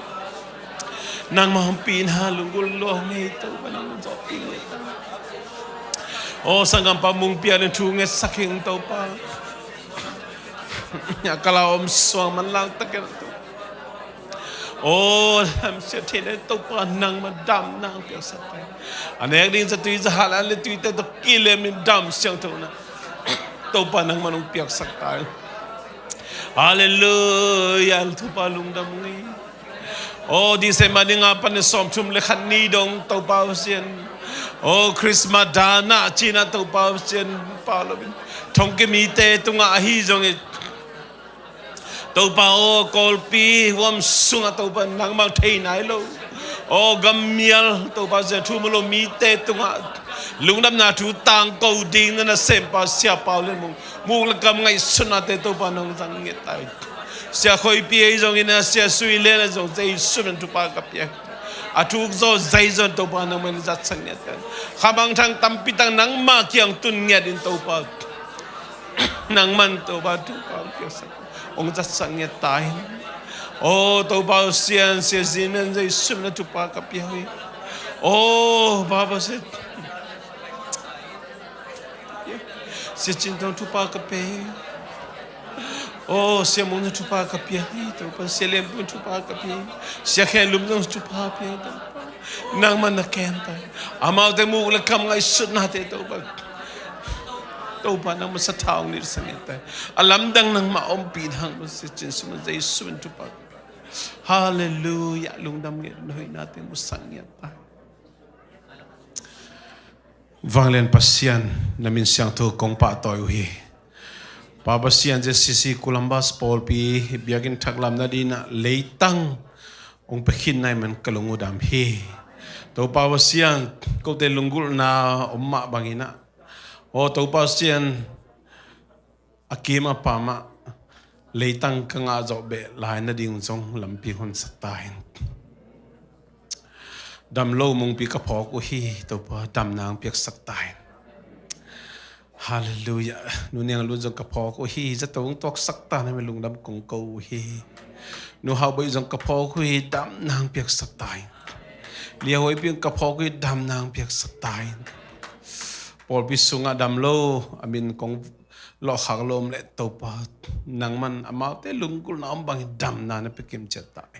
Nangmah ompihna lunggulh lua ung ei Topa, nangmah zawhpih lua ta. Aw, sanggampa Mungpi a dingin thu ngetsak ing Topa. A kala om suang manlang takin Topa. Aw, lamsiat theihna Topa, nangmah damna hong piaksak ta in. A nek ding zatui zahal an le tuite tawh kilemin dam siangtho na Topa nangmah hong piaksak ta in. Halleluiah, Topa lungdam ung ei. Aw, December ni nga pan sawmthum le khat ni dong Topa Pasian, aw, Christmas dan ah ci-in ah Topa Pasian, pa lo in thongkia mite tungah ahi zongin Topa aw, Kawlpi huam sungah Topa nangmah thei nai lo, aw, gammial Topa Pasian, thu mu lo mite tungah lungdamna thu tangko ding na nasempa Sia Pau Lian Mung muk le kam ngaihsutnate Topa nong zang ngiat ta in. Sia Khoipi ahi zongin ah, Sia Sui Lian ahi zong, Jesu min thupha ka pia hi. A thuk zaw zai zaw in Topa nangmah in zatsak ngiat ta in. Kha mangthang tampi tak nangmah kiang tun ngiat in Topa, nangmah in Topa thupha hong piaksak, hong zatsak ngiat ta in. Aw, Topa Pasian, Sia Zin Mian Jesu min ah thupha ka pia hi. Aw, Topa Pasian, Sia Cin Thang thupha ka pia hi. Aw, Sia Mung Za thupha ka pia hi Topa, Sia Lian Pun thupha ka pia hi. Sia Khen Lum zong thupha pia hi Topa. Nangmah na kem ta in. Amaute muk le kam ngaihsutnate Topa, Topa nangmah sathau hong nilsak ngiat ta in. A lamdang nangmah ompihna hang Sia Cin Sum Za Jesu min thupha ka pia hi. Halleluiah, lungdam ngiat, na hoihnate musak ngiat ta in. Vanglian Pasian, na min siangtho kong pahtawi uh hi. Pa Pasian, J C C Columbus pawlpi biakinn thaklam nadingin ah leitang hong pia khin na hih man ka lung uh dam hi. Topa Pasian, kote lunggulhna om mah bangin ah, aw, Topa Pasian, a kim a pam ah leitang ka ngah zawh beh lai nading zong lampi honsak ta in. Dam lo Mungpi ka phawk uh hi Topa, damna hong piaksak ta in. Halleluiah. Nu Niang Lun zong ka phawk uh hi, zato hong tuaksak ta in, na min lungdam kong ko uh hi. Nu Hau Boih zong ka phawk uh hi, damna hong piaksak ta in. Lia Huaipi zong ka phawk uh hi, damna hong piaksak ta in. Pawlpi sungah dam lo a min kong lawhkhak lo om leh Topa, nangman amaute lunggulhna om bangin damna na pia kimciat ta hi.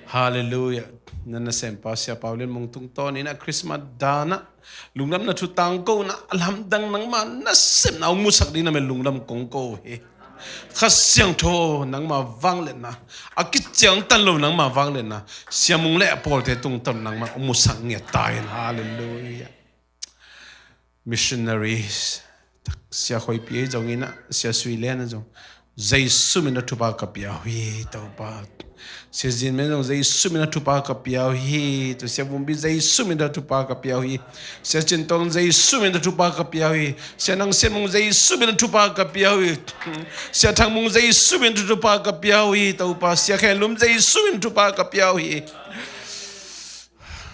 Halleluiah. Na nasempa Sia Pau Lian Mung tungtawnin ah Christmas dan ah lungdamna thu tangkona a lamdang nangmah nasepna hong musak ding na min lungdam kong ko uh hi. Kha Siangtho nangmah vangliatna, a kiciangtan lo nangmah vangliatna Sia Mung le a pawlte tungtawn nangmah hong musak ngiat ta in. Halleluiah. Missionary Sia Khoipi ahi zongin ah, Sia Sui Lian ahi zong, Jesu min a thupha ka pia uh hi Topa. Sia Zin Mian zong Jesu min a thupha ka pia uh hi. Tua Sia Vum Pi Jesu min a thupha ka pia uh hi. Sia Cin Tawng Jesu min a thupha ka pia uh hi. Sia Nang Sian Mung Jesu min a thupha ka pia uh hi. Sia Thang Mung Jesu min a thupha ka pia uh hi Topa. Sia Khen Lum Jesu min a thupha ka pia uh hi.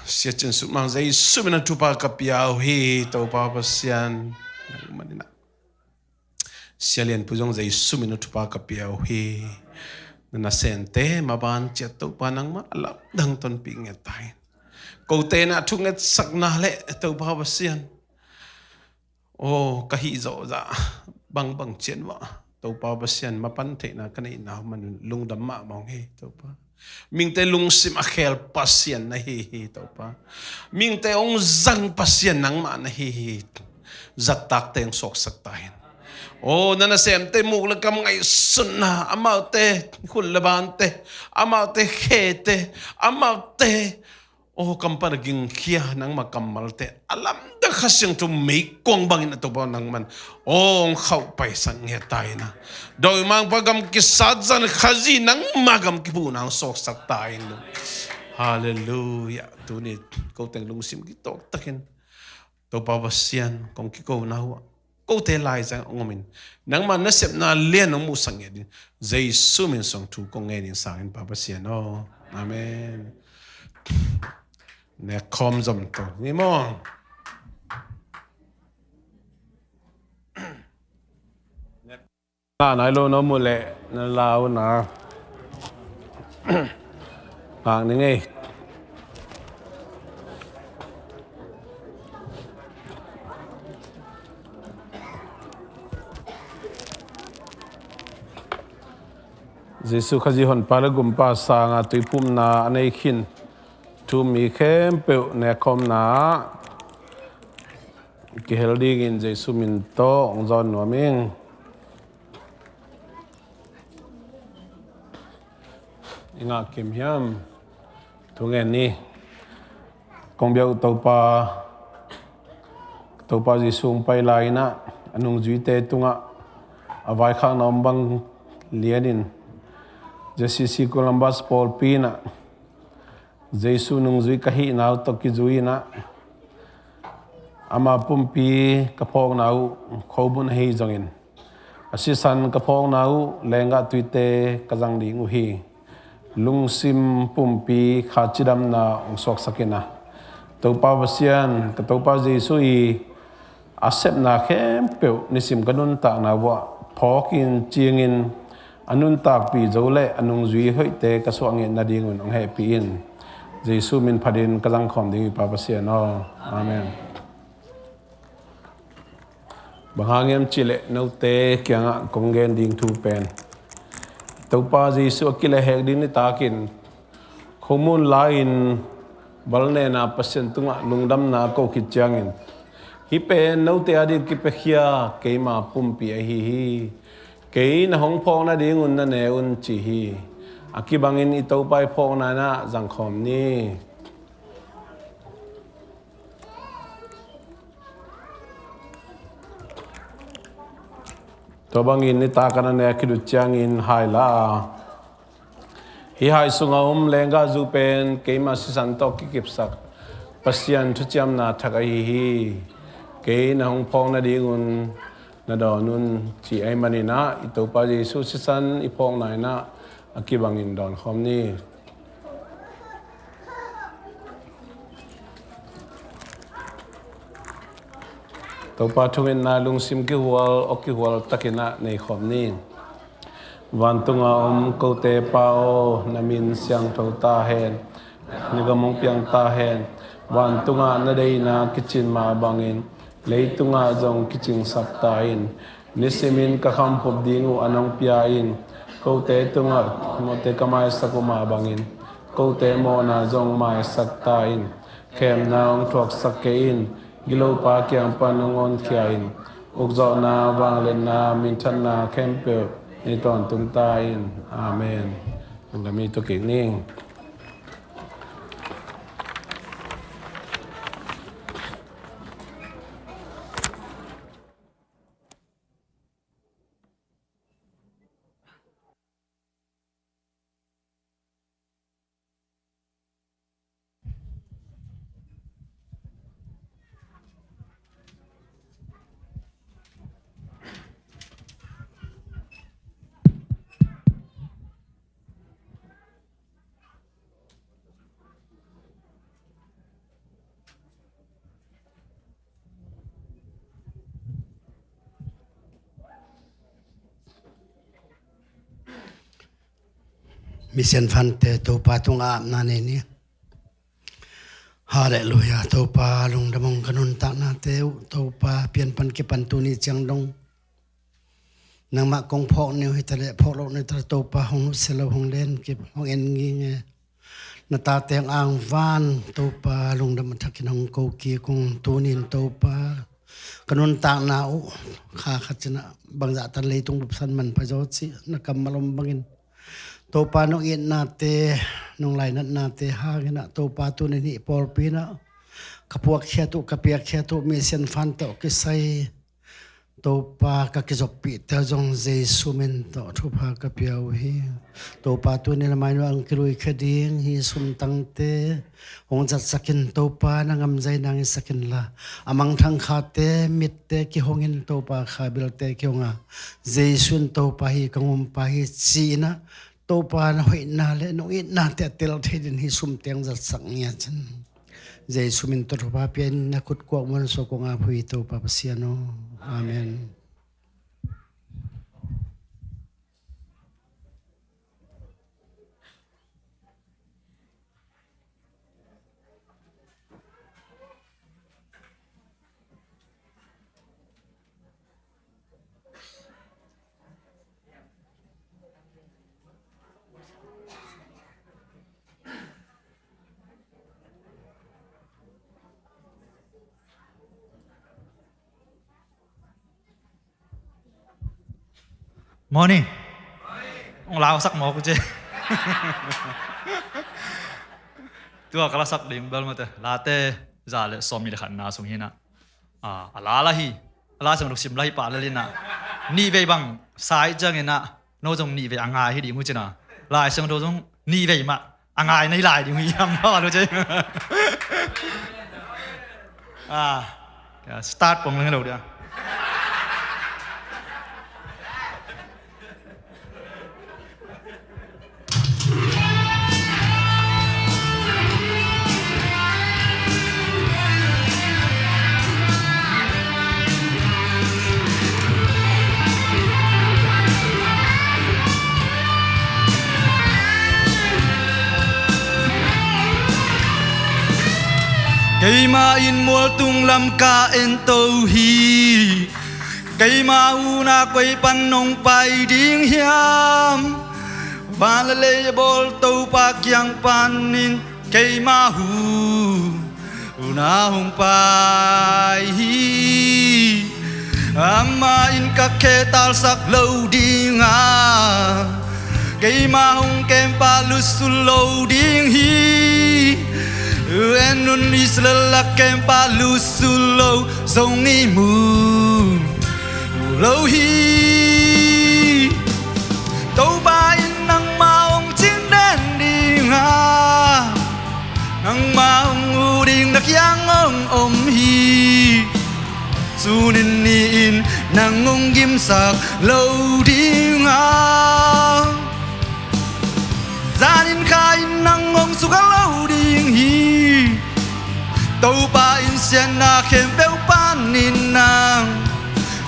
Sia Cin Suk Mang Jesu min a thupha ka pia uh hi Topa Pasian. Nangmah in ah Sia Lian Pu zong Jesu min a thupha ka pia uh hi. Na nasemte maban ciat Topa nangmah a lamdang tonpih ngiat ta in. Kote na thungetsakna le Topa Pasian, aw, ka hih zawh zah bangbang ciat mah Topa Pasian, mapan theihna ka neihna man lungdam mahmah ung hi Topa. Mihingte lungsim a khel Pasian na hi hi Topa. Mihingte hong zang Pasian nangmah na hi hi. Zattakte hong suaksak ta in. Aw, na nasemte muk le kam ngaihsutna, amaute khut le bante, amaute khete, amaute Aw, kam pan a gingkhia nangma kammalte a lamdang Kha Siangtho meikuang bangin a Topa nangman aw hong khauh paisak nge ta in a, dawimangpa gam kisat zan Khazih nangma gam kipuhna hong suaksak ta in. Halleluiah. Tuni ko teng lungsim kitawk takin Topa Pasian kong kikona uh ah kote laizang hong om in, nangma nasepna lian hong muhsak nge ding Jesu min suang thu kong ngen in sang in Pa Pasian aw. Amen. Nek khawm zom to ni maw? Na nai lo na mu leh na lau na ngak ni ngei. Jesu Khazih honpa le gumpa sanga tuiphumna a nei khin thu mi khempeuh nekkhawmna ah kihel dingin Jesu min tawh hong zawn nuam ing. I ngah kim hiam? Thu ngen ni. Kong biak uh Topa, Topa Jesu hong pai lai-in ah a nungzuite tungah a vaikhakna om bang lianin J C C Columbus pawlpi in ah Jesu nungzui ka hihna uh tawh kizui-in ah ama pumpi ka phawkna uh khobun ahi zongin a sisan ka phawkna uh lenggah tuite ka zang ding uh hi. Lungsim pumpi kha cidamna hong suaksak in ah Topa Pasian, ka Topa Jesu i a sepna khempeuh nisim ka nuntakna vuah phawkin cingin a nuntakpih zo le a nungzui hoihte ka suah ngei nadingun hong hehpih in. Jesu min phatin ka zangkhawm ding hi Pa Pasian aw. Amen. Bang hang hiam cihleh note kiangah kong gen ding thu pen Topa Jesu a kilehhek ding nitakin khomun lai-in balnena Pasian tungah lungdamna a ko khit ciangin hih pen note ading kipiakhia keima pumpi ahi hi. Kei na hong phawk nadingun na ne un ci hi. A kibangin i Topa i phawkna in ah zangkhawm ni. Tua bangin nitak a na ne a kidut ciangin hai la a, hih hai sunga om lenggah zu pen keima sisan tawh kikipsak Pasian thuciamna thak ahi hi. Kei na hong phawk nadingun na dawn un ci ahih manin ah i Topa Jesu sisan i phawkna in ah a kibangin dawnkhawm ni. Topa thungetna lungsim kihual, aw kihual takin ah neikhawm ni. Vantunga om kote Pa aw, na min siangtho ta hen, na gam hong piang ta hen. Vantungah na deihna kicin mah bangin leitungah zong kicingsak ta in. Nisimin ka khamphop ding uh an hong pia in. Kote tungah mawhte ka maisak uh mah bangin kote mawhna zong maisak ta in. Khemna hong thuaksak kei in. Gilopa kiang pan hong honkhia in. Ukzawhna, vangliatna, minthanna khempeuh nei tawntung ta in. Amen. Lungdam i tukik ning. Misian fante Topa tungah apna nei ni. Halleluiah. Topa lungdam ung, ka nuntaknate uh Topa pianpan kipan tuni ciang dong nangmah kong phawk ni uh hi taleh phawk loh ni uh hi taleh Topa hong nusia lo, hong len kip, hong en ngei nge. Na tate hong angvan Topa lungdam a thakin hong ko kik ung. Tunin Topa ka nuntakna uh kha khat cin ah bangzah tan leitung bupsan manpha zaw cih na kammal om bangin Topa nong itnate nunglainatnate hangin ah Topa tuni-in hih pawlpi in ah ka puakkhiat uh, ka piakkhiat uh, mi sianfan tawh kisai Topa ka kizoppihte uh zong Jesu min tawh thupha ka pia uh hi. Topa tuni-in a mainuan hong kiluikhia ding hih sumtangte hong zatsak in, Topa na ngamzai nang hisak inla, a mangthang khate mitte kihong in, Topa kha bilte kihong a, Jesu in Topa hi, ka gumpa hi ci-in ah Topa na hoihna le nong itnate a tel thei dingin hih sumte hong zatsak ngiat in, Jesu min tawh thupha pia in, na khut kuak muan sua kong ap uh hi Topa Pasian aw. Amen. Morning. Hong lausak mawk uh ci. Tua ka lasak ding bel mate, Late za le sawmnih le khatna sung hi-in ah, a, a la la hi. A Lai Siangtho sim la hi pah lel in ah, nih vei bang sa ciangin ah, no zong nih vei a ngai hi ding uh ci-in ah, Lai Siangtho zong nih vei mah a ngai na hi lai ding uh hiam, a lo ci. A, start pong leng lo dia. Keimah in mualtung lam ka ento hi. Keimah hun a koi pan nong pai ding hiam? Van le lei a bawl Topa kiang panin keimah hun a hong pai hi. Amah in ka khe talsak lo ding a, keimah hong kempa lut sul lo ding hi. En un, Israel a kempa lut sul lo zong i mu lo hi. Topa in nangmah hong cing den ding a, nangmah hong ut ding na kiang hong om hi. Sun in ni in nang hong gimsak lo ding a, zan in kha in nang hong sukhia lo ding hi. Topa in siatna khempeuh panin nang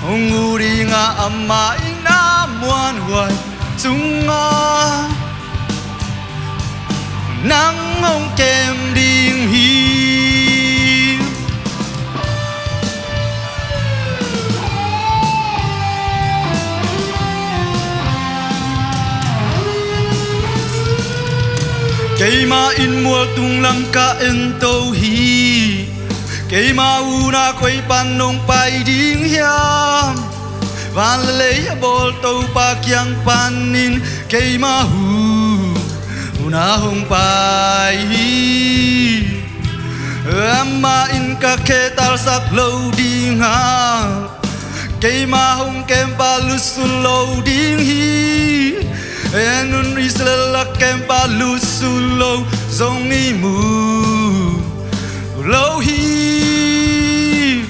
hong ut ding a, amah in a muanhuai sungah nang hong kem ding hi. Keimah in mualtung lam ka ento hi. Keimah hun a koi pan nong pai ding hiam? Van le lei a bawl Topa kiang panin keimah hun a hong pai hi. Amah in ka khe talsak lo ding a, keimah hong kempa lut sul lo ding hi. En un, Israel a kempa lut sul lo zong i mu lo hi.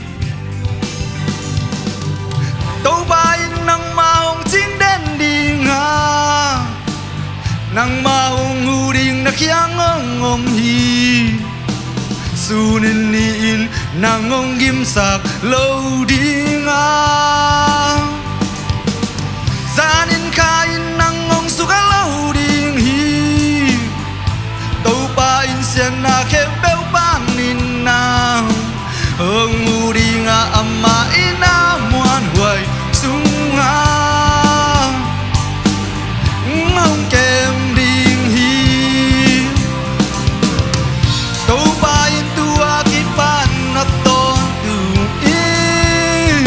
Topa in nangmah hong cing den ding a, nangmah hong ut ding na kiang hong om hi. Sun in ni in nang hong gimsak lo ding a, zan in kha in nang hong sukhia lo ding hi. Topa in siatna khempeuh panin nang hong ut ding a, amah in a muanhuai sungah hong kem ding hi. Topa in tua kipan a tawntung in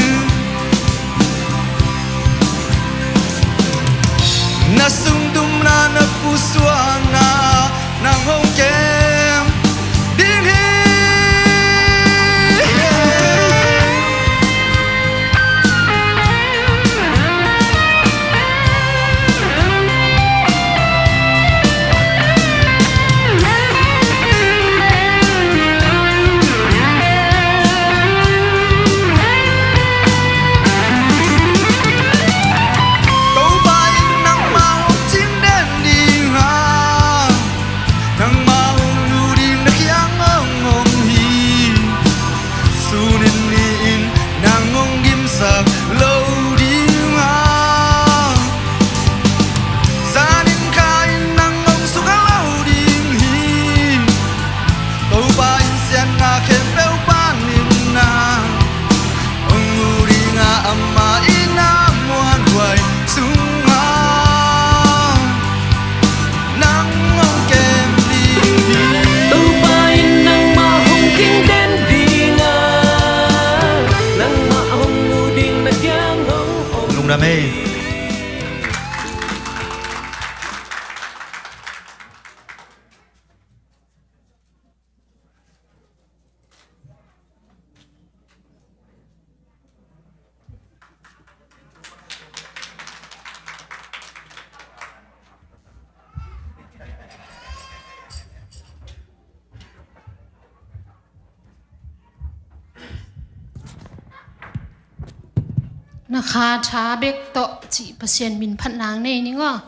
Na kha tha bek tawh cih Pasian min phatna nei ning aw.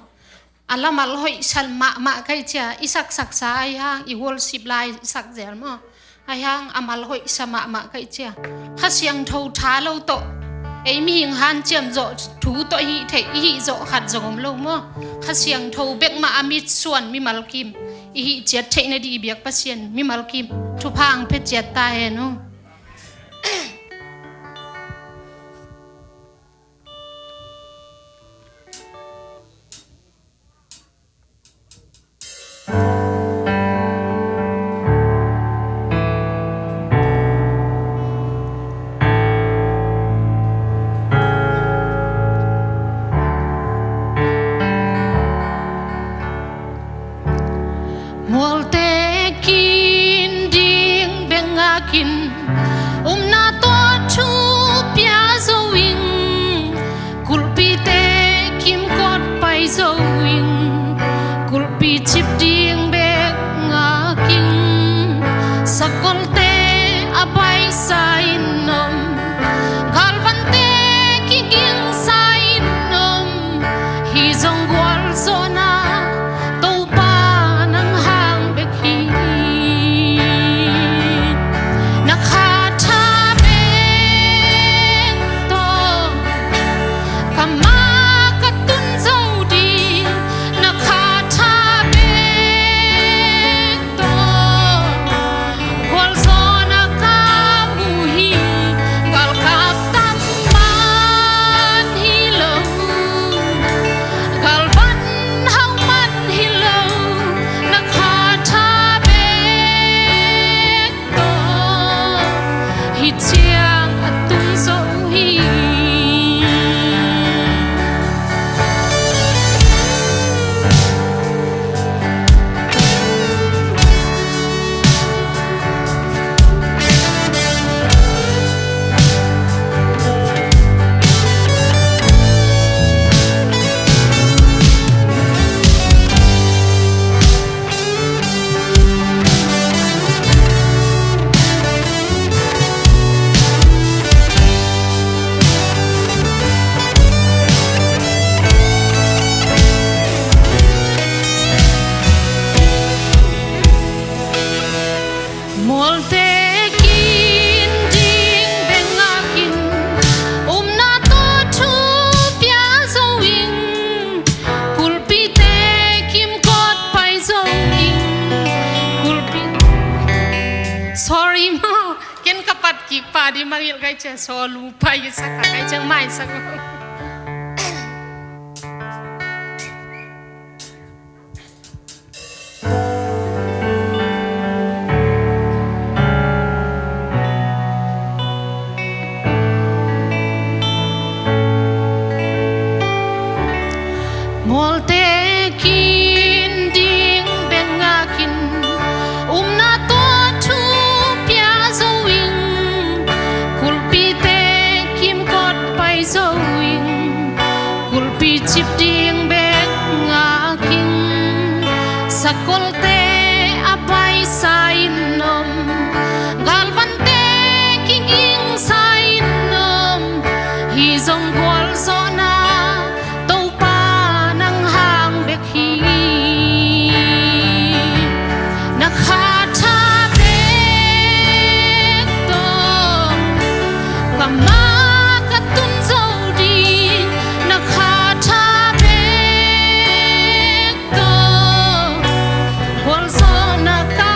A lamal hoihsa mahmah ka hih ciang i saksaksa ahi hang, i worship lai i sak zel maw, ahi hang a mal hoihsa mahmah ka hih ciang Kha Siangtho tha lo tawh ei mihing hanciam zawh thu tawh i hih theih, i hih zawh khat zong om lo maw. Kha Siangtho bek mah a mitsuan mimal kim i hih ciat theih nading i biak Pasian mimal kim thupha ang pia ciat ta hen aw. Mualte kin ding bek ngak in, upna tawh thu pia zo ing. Kulhpite kimkot pai zo ing. Kulhpi cip ding bek ngak ing. Sakolte a paisa in om, galvante kigingsa in om. Hih zong gualzawhna Topa nang hang bek hi. Na kha tha bek tawh ka ma ka tun zo ding. Na kha tha bek tawh gualzawhna ka mu hi. Galkap tam man hi lo, galvan hau man hi lo, na kha tha bek tawh hih ciang a tung zo hi. Mualte kin ding bek ngak in, upna tawh thu pia zo ing. Kulhpite kimkot pai zo ing. Kulhpi, sorry maw, ken ka pat kik pah ding mangngilh ka hih ciang, saw lu pai kisa ka hih ciang maisak. Mualte kin ding bek ngak in, upna tawh thu pia zo ing. Kulhpite kimkot pai zo ing. Kulhpi cip ding bek ngak ing. Sakolte a paisa in om, galvante kigingsa in om. Hih zong gualzawhna Topa nang hang bek hi. Na kha tha bek tawh ka ma ka tun zo ding. Na kha tha bek tawh gualzawhna ka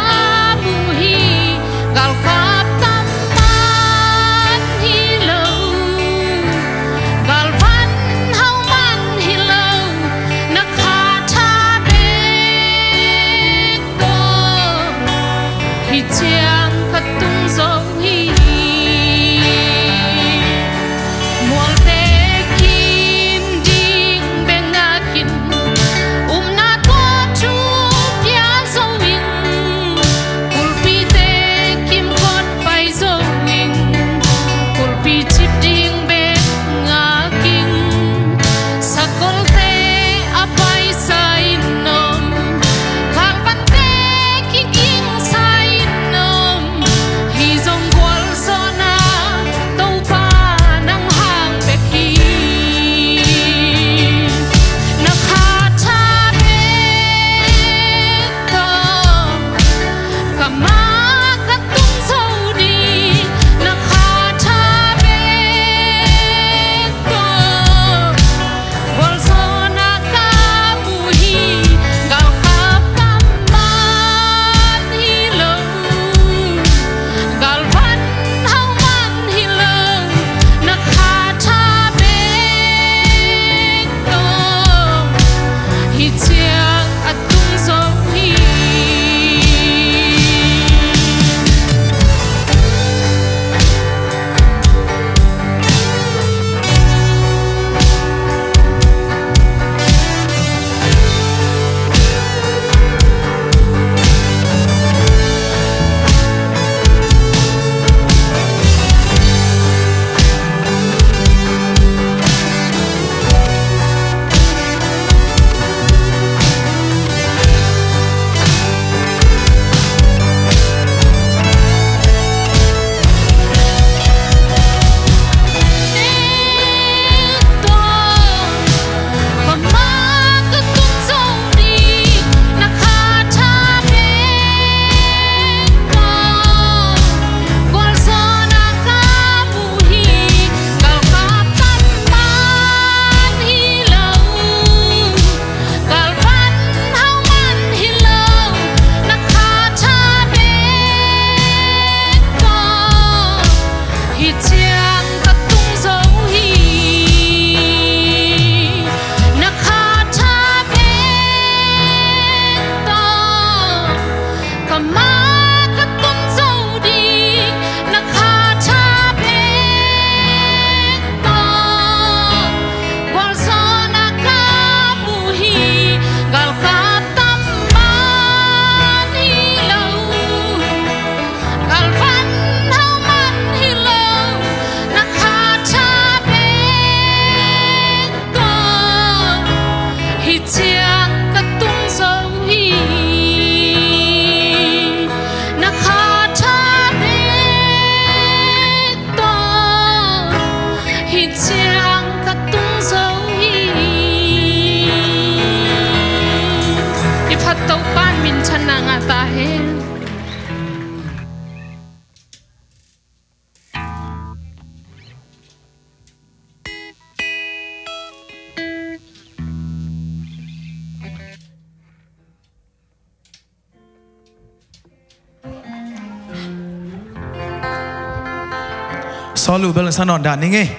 Saul uh bel na sa nawn dan ning ei.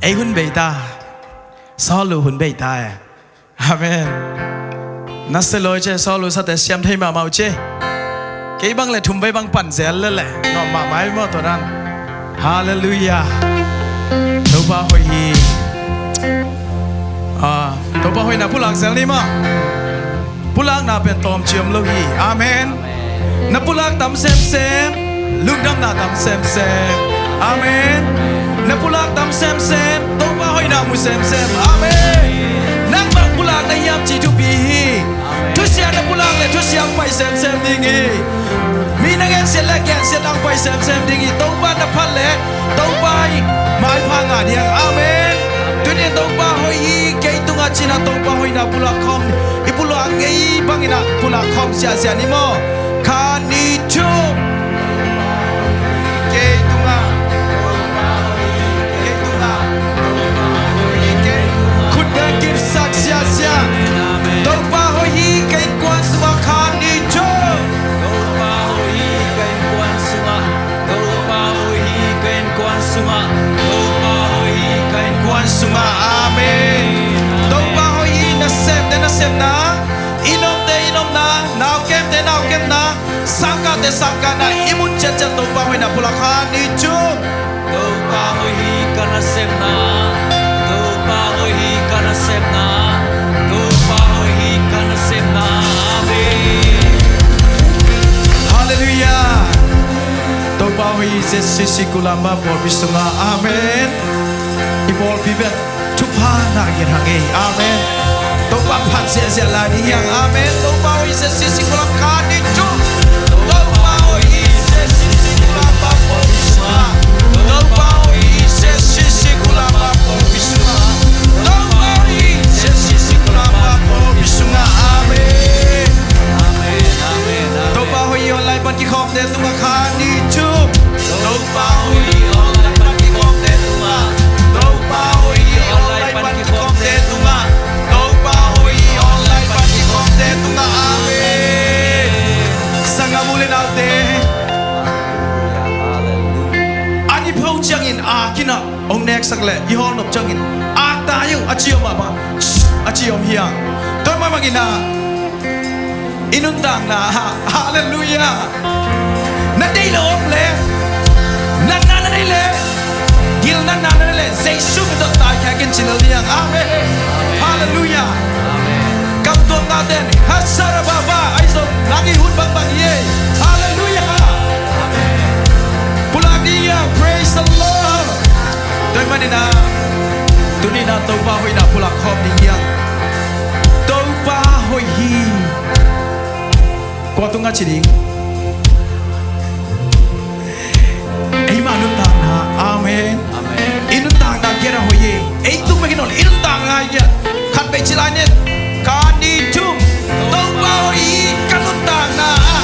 Ei hun bei ta. Saul uh hun bei ta e. Amen. Na se lawi ce, Saul uh sate siam thei mahmah uh ce. Kei bang le thum vei bang pan zel le le. Nuam mahmah ei maw tua dan. Halleluiah. Topa hoih hi. Ah, Topa hoihna pulak zel ni maw. Pulakna pen tawmci om lo hi. Amen. Na pulak tam semsem, lungdamna tam semsem. Amen. Na pulak tam semsem, Topa hoihna mu semsem. Amen. Nang bang pulak na hiam ci thupi hi. Thusia na pulak le thusia pai semsem ding hi. Mi na gensiat le gensiat ang pai semsem ding hi. Topa na phat le Topa i maipha ngah ding. Amen. Tuni Topa hoih hi, kei tungah cina Topa hoihna pulak khawm. I pulak ngei bangin ah pulak khawm siasia ni maw. Kha ni thum. Kei tungah. Kei tungah. Khut beng kipsak siasia. Topa hoih hi, kei kuan sungah kha ni thum. Topa hoih hi, kei kuan sungah. Topa hoih hi, kei kuan sungah. Topa hoih hi, kei kuan sungah. Amen. Topa hoih hi, nasemte nasepna, i nopte i nopna, naukemte naukemna, sangkahte sangkahna, i mun ciatciat Topa hoihna pulak kha ni thum. Topa hoih hi ka nasepna. Topa hoih hi ka nasepna. Topa hoih hi ka nasepna. Amen. Halleluiah. Topa hoih hi, Z C C Kulam Ba pawlpi sungah. Amen. I pawlpi pen thupha na ngen hang ei. Amen. Topa phat ziahziah lai ding hi hang. Amen. Topa hoih hi, Z C C Kulam kha ni thum. Topa hoih hi, Z C C Kulam Ba pawlpi sungah. Topa hoih hi, Z C C Kulam Ba pawlpi sungah. Topa hoih hi, Z C C Kulam Ba pawlpi sungah. Amen. Amen. Amen. Amen. Topa hoih hi, online pan kikhawmte tungah kha ni thum. Topa hoih hi, online pan kikhawmte tungah. Topa hoih hi, online pan kikhawmte tungah. Topa hoih hi, online pan kikhawmte tungah. Amen. Sanggam u le naute, a ni pho ciangin a kinah hong neksak le i hawlnop ciangin ak ta hi uh a ci om ah bang a ci om hi hang. Tua mah bangin ah i nuntakna, ha-, halleluiah. Na deih lo om le, natna na neih le, gilnatna na neih le, Jesu min tawh taikhia kin ci lel ni hang. Amen. Halleluiah. Kam tuamna ten, hasara baba, ahi zong nang i hun bangbang hi ei. Halleluiah. Pulak ni hang, praise the Lord. Tua ahih manin ah, tuni-in ah Topa hoihna pulak khawm ding hi hang. Topa hoih hi. Kua tungah ci ding? Eimah nuntakna. Amen. Amen. I nuntakna kiangah hoih hi. Ei tung bek hi nawn lo, i nuntakna kiangah. Khat vei ci lai ni. Kha ni thum. Topa hoih hi ka nuntakna ah.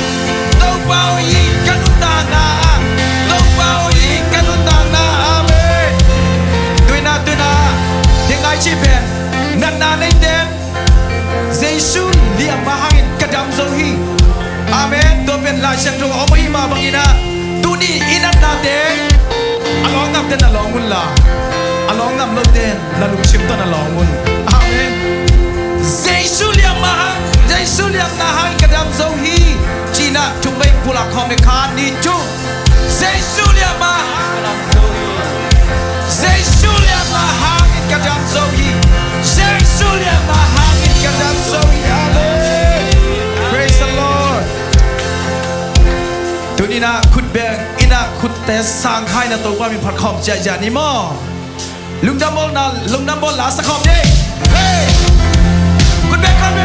Topa hoih hi ka nuntakna ah. Topa hoih hi ka nuntakna ah. Amen. Tu-in ah, tu-in ah, ding ngai ci pen, natna nei ten, Jesu liamma hangin ka dam zo hi. Amen. Tua pen Lai Siangtho ah om ahih mah bangin ah, tuni i natnate a lawng namte na lawng un la, a lawng nam lote na lungsim tawh na lawng un. Amen. Jesu liamma hang, Jesu liamna hangin ka dam zo hi. Ci-in ah thum vei pulak khawm ni, kha ni thum. Jesu liamma hang. Jesu liamma hangin ka dam zo hi. Jesu liamma hangin ka dam zo hi. Amen. Praise the Lord. Tuni-in ah khut beng in ah khutte sang kha-in ah Topa min phat khawm ziahziah ni maw. Lungdam bawlna, lungdam bawl la sa khawm ni. Hey! Khut beng khawm ni.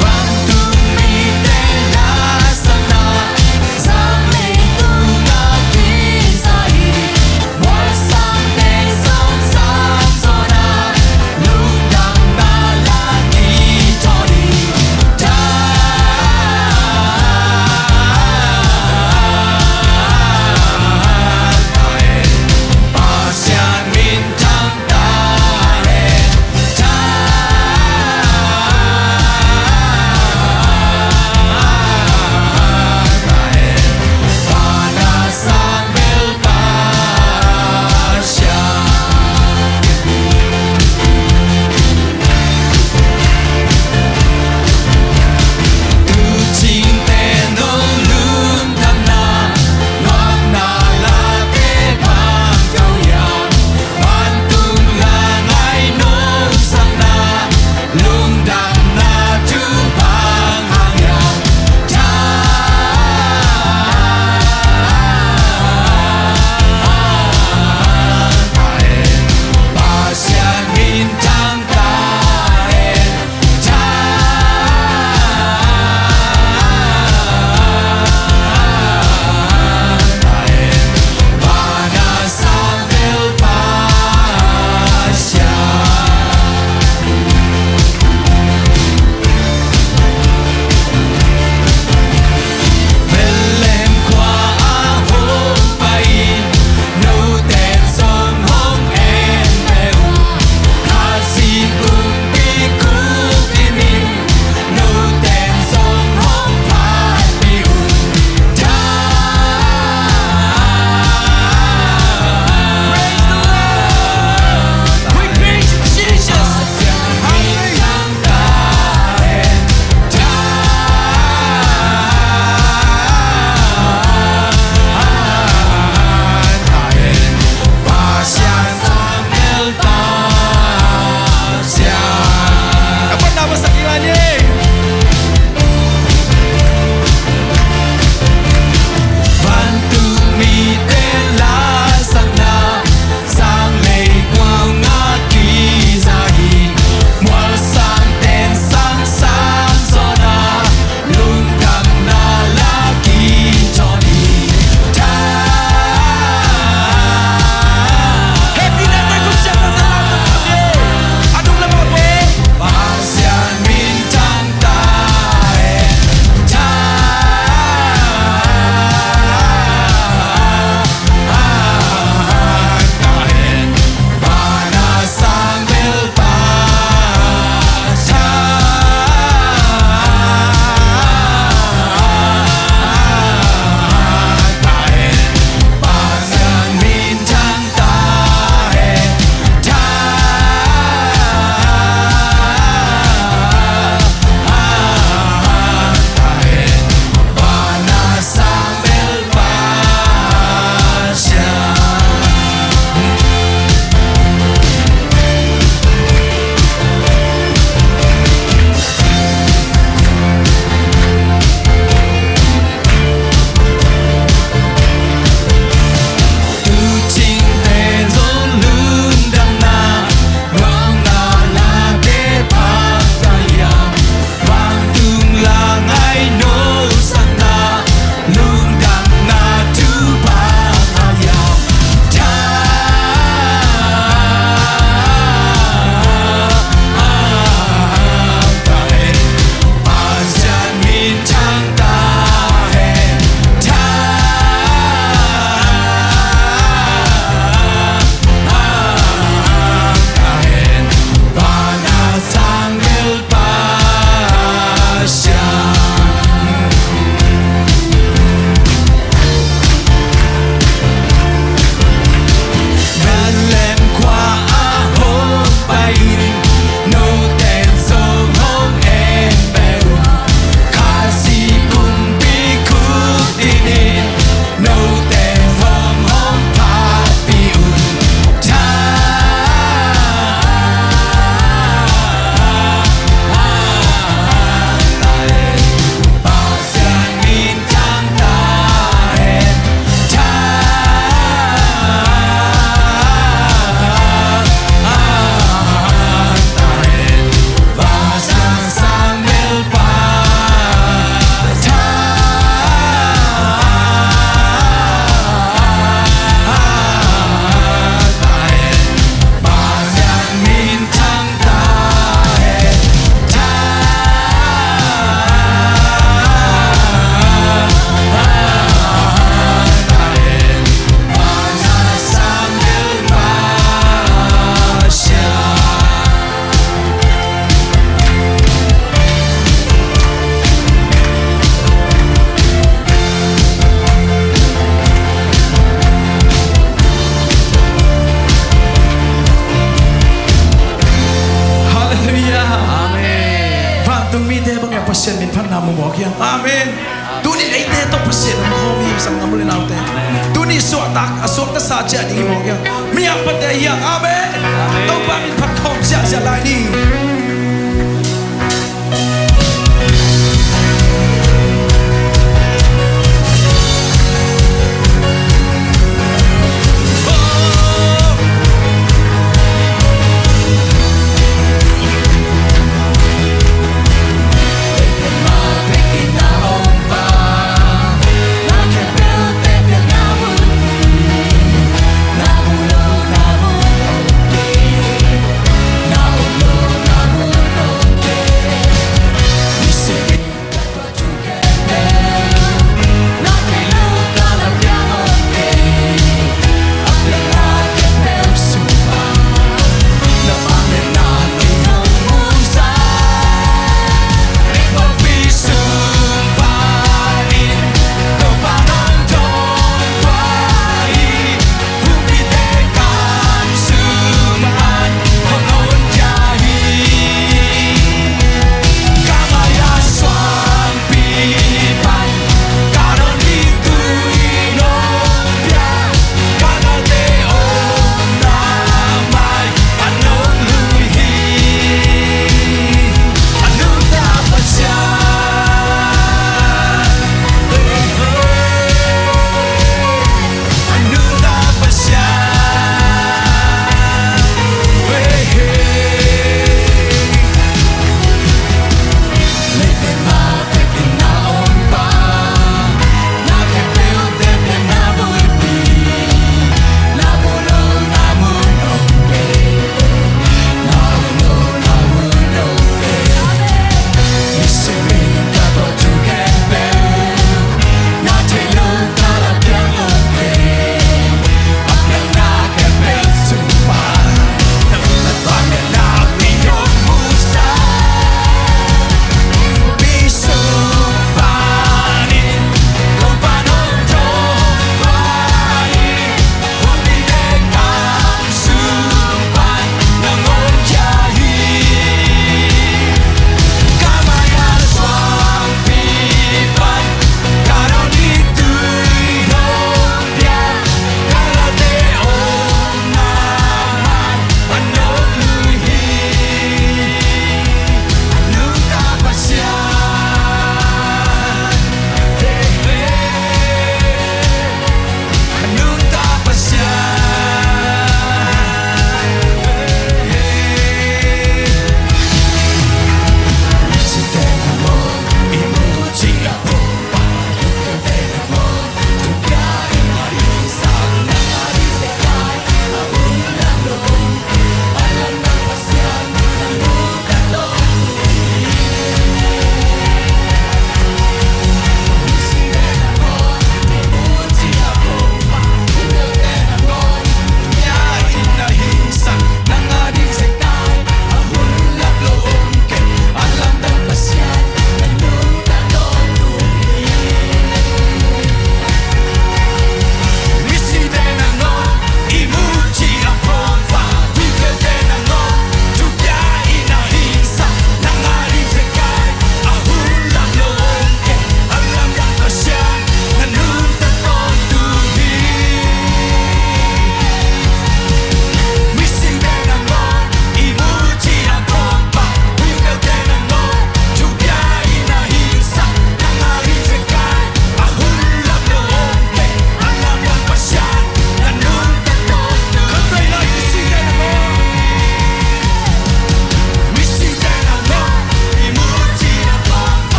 Vantungmite na sanna, sang leitung a kisa hi. Mualsangte sawmsang zawnah, lungdamna la kithawi hi. Mu mawk hiam? Amen. Tuni eite tawh Pasian om khawm hi, sanggam u le naute. Tuni suahtak a suakta sa ciah ding hi mawk hiam? Mi a pate hiam? Amen. Topa min phat khawm ziahziah lai ni.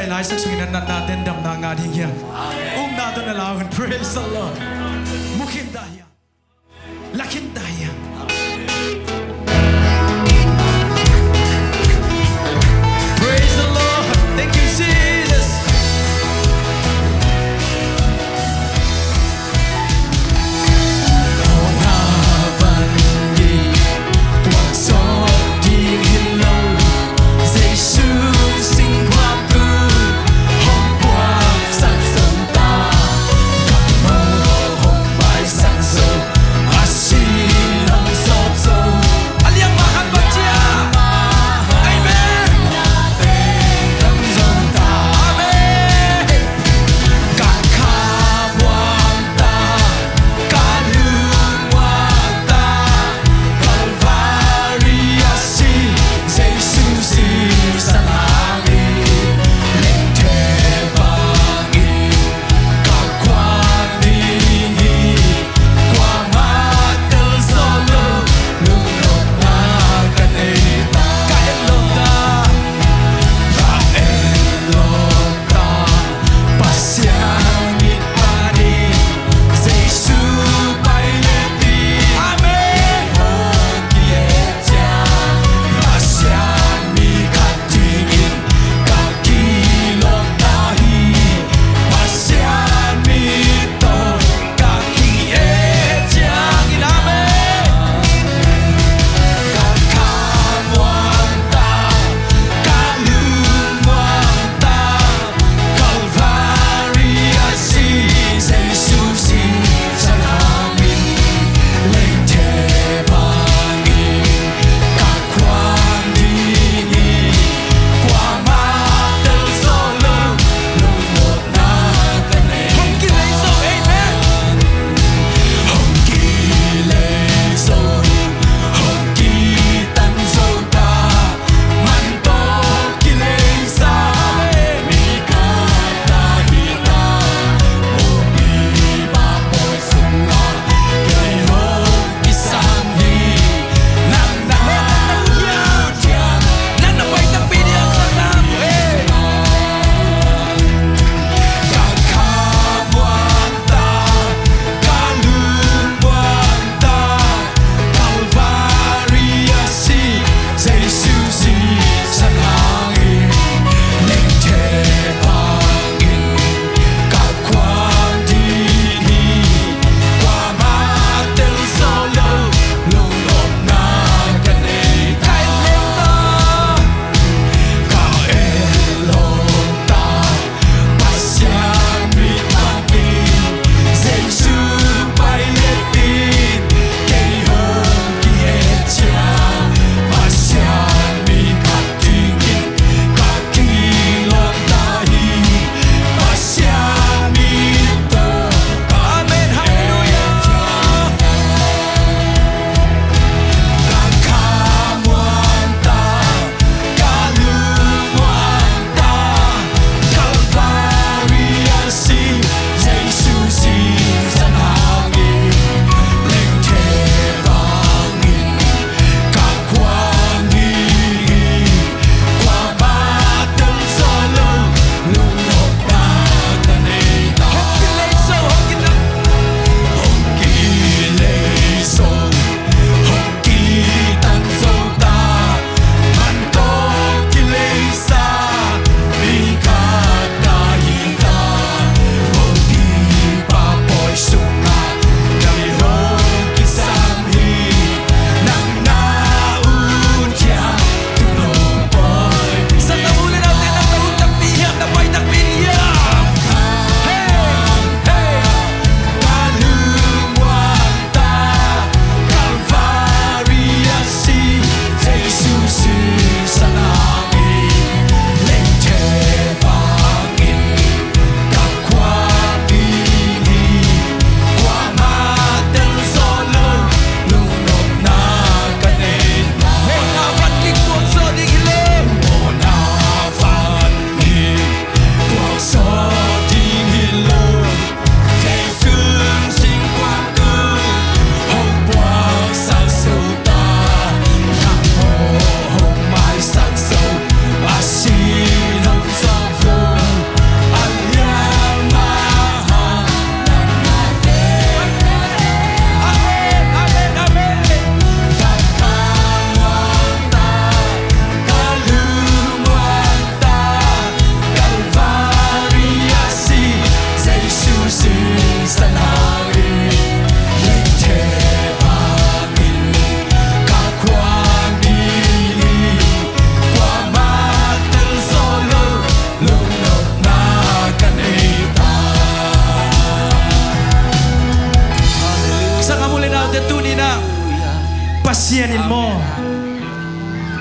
Laisak sungin a natna ten damna ngah ding hiam? Upna tawh na la un. Praise the Lord. Mu khin ta hiam? La khin ta hiam? Praise the Lord. Thank you, Jesus.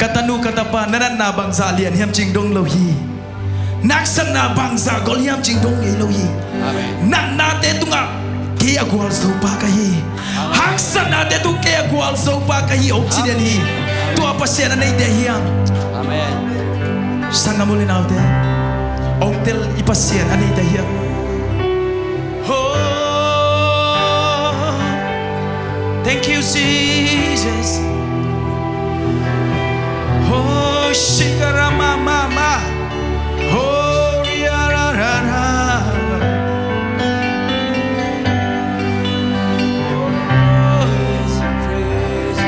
Ka tanu ka tapa, na natna bangzah lian hiam cih dong lo hi. Na haksatna bangzah gol hiam cih dong ngei lo hi. Amen. Natnate tungah kei a gualzopa ka hi. Amen. Haksatnate tung kei a gualzopa ka hi, hong ci den hi. Amen. Tua Pasian a neite hiam? Amen. Sanggam u le naute, hong tel i Pasian a neite hiam? Oh, thank you, Jesus. Oh, shikara mama ma. Oh, ya ra ra ra. Oh, praise, praise.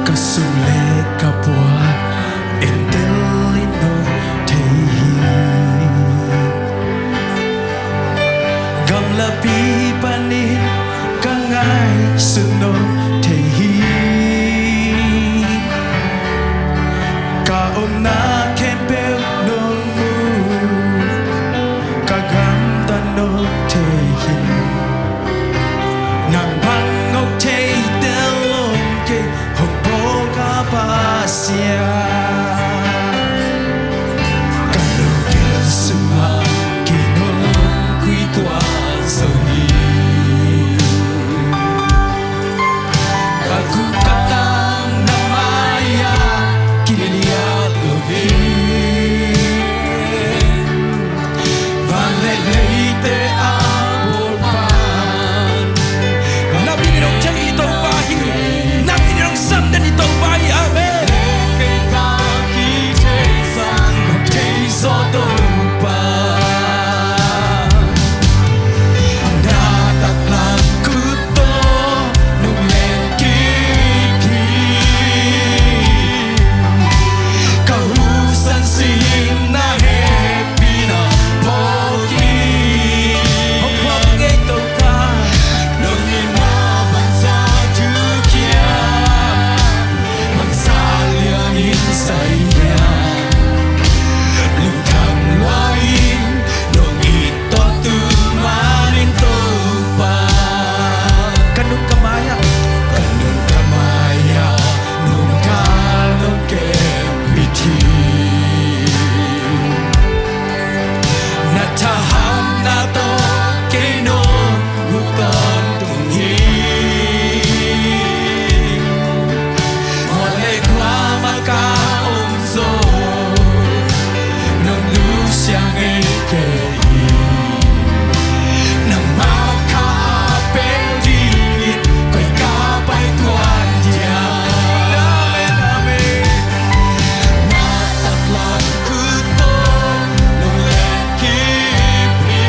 Ka sum le ka pua entel in nong thei hi. Gamlapi panin ka ngaihsun nong thei hi. Ka omna khempeuh nong mu, ka gamtat nong thei hi. Nang bang hong thei tel lo kei, hong bawl ka Pasian. Ka lungsim sungah kei nong kuituak zo hi. Ka guk ka tang na mai-ah kilialiat lo hi. Van le leite a bawlpa'n na min in hong thei i Topa hi. Na min in hong sam den i Topa hi. Amen. Kei ka kithei sang hong thei zaw Topa. Na taklam khut tawh nong len kip hi. Ka husan sing na hehpihna phawk hi. Hong phawk ngei Topa. Nong itna bangzah thukhia, bangzah lian in sai hiam. Lungkham lua in nong it tawh tu manin Topa. Ka nung ka mai-ah, ka nung ka mai-ah nong kal nong kembit hi. Na thahatna tawh kei nong huh tawntung hi. Kua le kua mah ka om zong nong nusia ngei kei hi. Nangmah kha a pel dingin koi ka pai tuan dia. Amen, amen. Na taklam khut tawh nong len kip hi.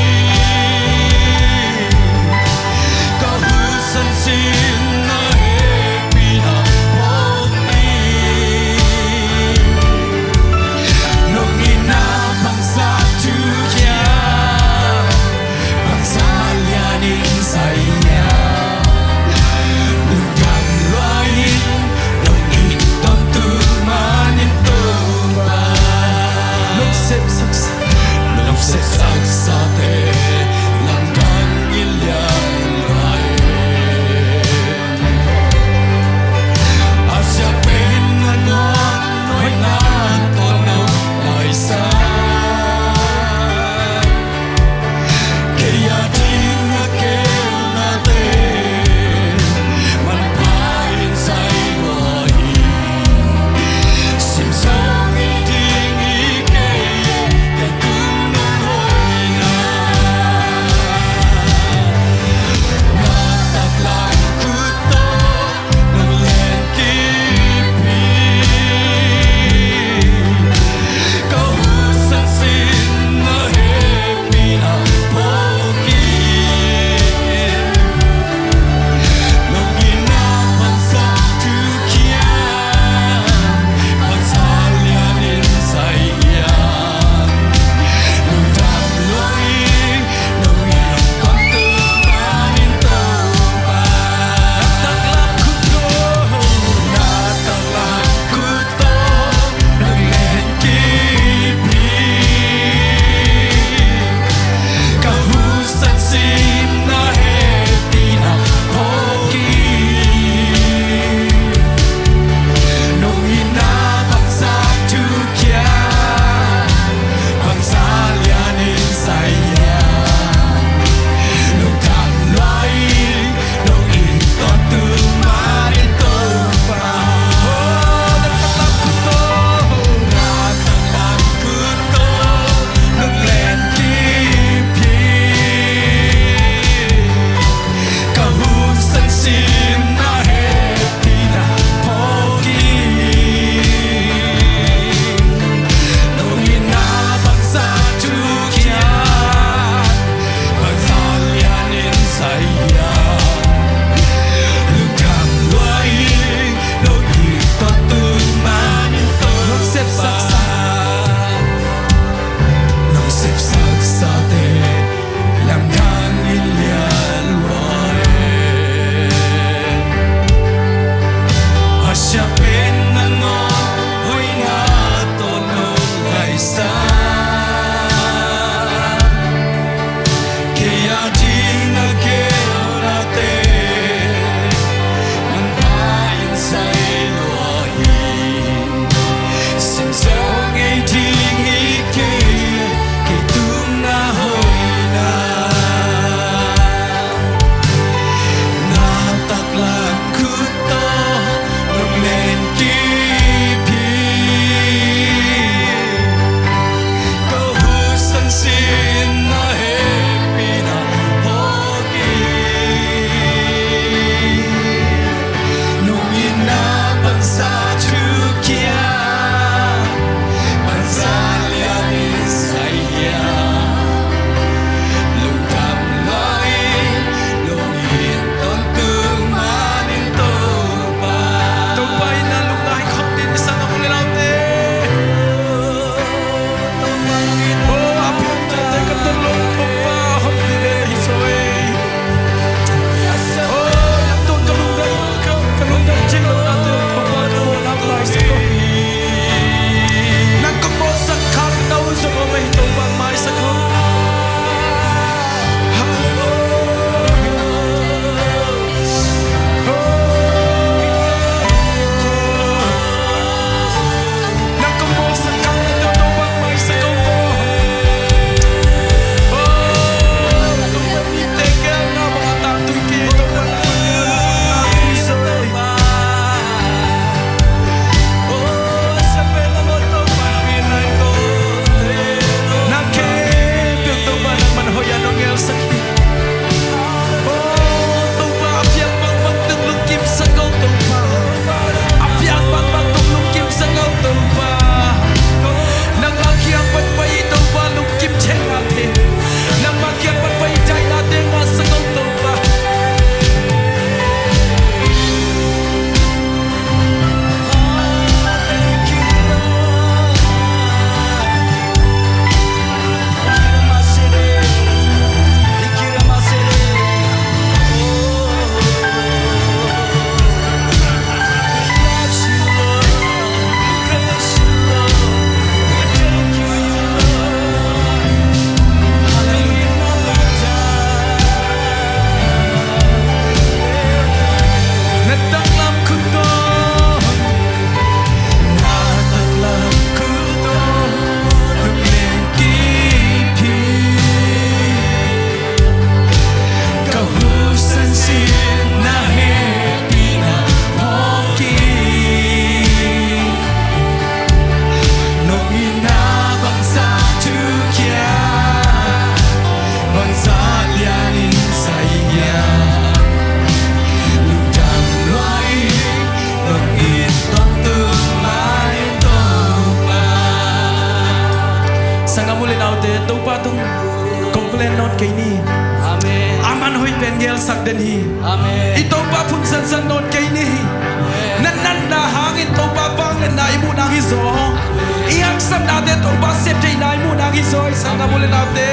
sak den hi. Amen. I Topa phun sansan nawn kei ni. Amen. Na natna hangin Topa vangliatna i muh nang hi zaw. Amen. I haksatnate Topa septheihna i muh nang hi zaw. I sang na mu le nate.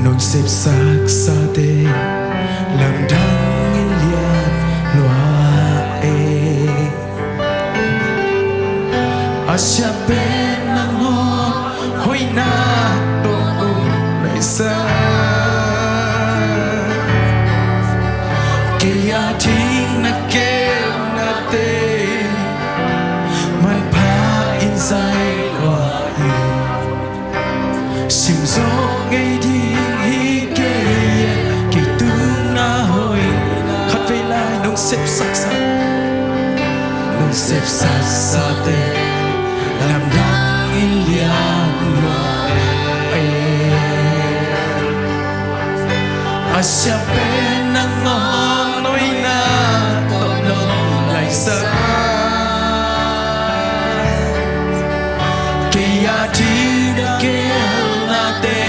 Nong sepsaksate lamdang in lian lua e. A sia pen nangawn hoihna tawh nong laisa. Kei a ding na gelnate manpha in zai lua hi. Sim zawh ngei ding hi kei, kei tung na hoih. Khatvei lai nong sepsaksa, nong sepsaksate lamdang in lian lua e. A sia pen nangawn hoihna tawh nong laisa. Kei a ding na gelnate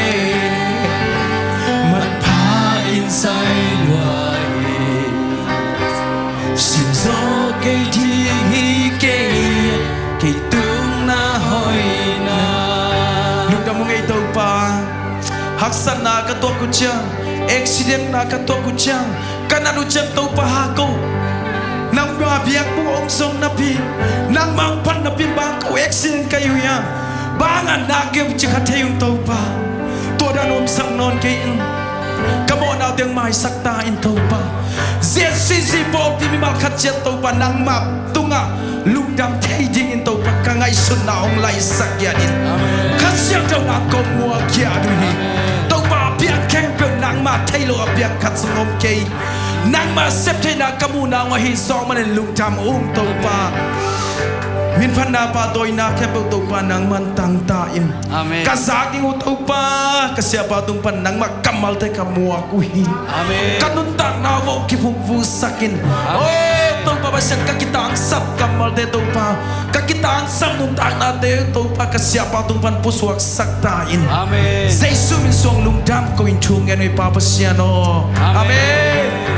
manpha in zai lua hi. Sim zawh kei ding hi kei, kei tung na hoihna. Lungdam ung ei Topa. Haksatna ka tuak uh ciang, accidentna ka tuak uh ciang, ka nat uh ciang Topa ha ko. Nangma biakbuk hong zong napi, nangma hong pan napi bang ko accident ka hi uh hiam? Bang a na kei uh ci kha thei ung Topa. Tua dan omsak nawn kei in. Ka mawhna teng maisak ta in Topa. Ziahziah pawlpi mimal khat ciat Topa nangma tungah lungdam thei dingin Topa ka ngaihsutna hong laisak giat in. Amen. Kha Siangtho nang kong muak giat uh hi. Amen. Topa a piang khempeuh nangma thei lo a piang khat zong om kei. Nangma septheihna ka muhna hong ahi zawk manin lungdam ung Topa. Min phatna pha dawina khempeuh Topa nangman tang ta in. Amen. Ka zak ding uh Topa, ka siapa tung pan nangmah kammalte ka muak uh hi. Amen. Ka nuntakna uh kiphungvuhsak in. Amen. Oh Topa Pasian, ka kitangsap kammalte Topa, ka kitangsap nuntaknate Topa, ka siapa tung pan pusuaksak ta in. Amen. Jesu min suang lungdam ko in thu ngen uh hi Pa Pasian aw. Amen. Amen.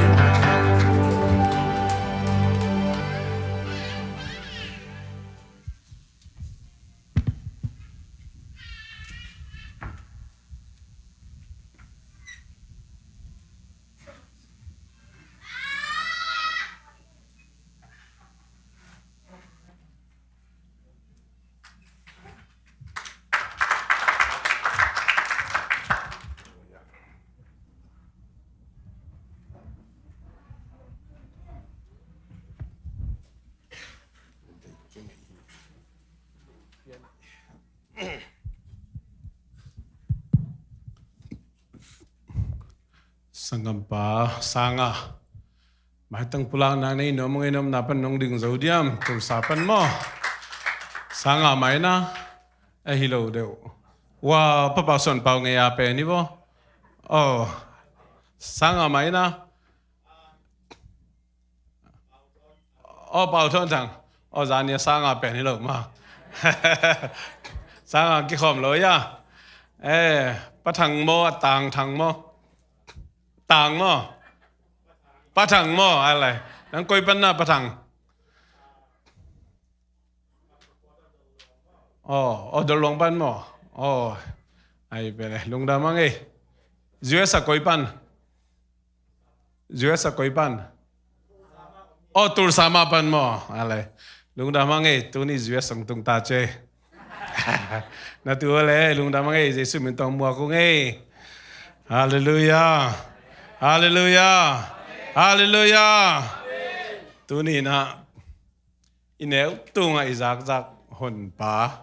Sanggampa Sanga, maitang pulakna nei nuam, ngei nuamna pan nong ding zo diam? Tulsa pan maw? Sanga maina, a hi lo deuh. Wa, Papa Suan Pau ngei a pen hi bo. Oh, Sanga maina. Aw, Pau Thawn Thang. Aw, zan ni a Sanga pen hi lo ma. Sanga kikhawm lo ia. Eh, Pa Thang maw, a Tang Thang maw? Tang maw? Pa Thang maw? Ai lai. Nang koi pan na, Pa Thang? Aw, aw, Dol Luang pan maw? Aw, ai pen eh, lungdam a ngei. U S a koi pan? U S a koi pan? Aw, Tulsa mah pan maw? A le. Lungdam a ngei, tuni U S hong tung ta ce. Na tu a le, lungdam a ngei, Jesu min tawh muak uh ngei. Halleluia. Halleluia. Halleluia. Tuni na i neu tungah i zakzak Honpa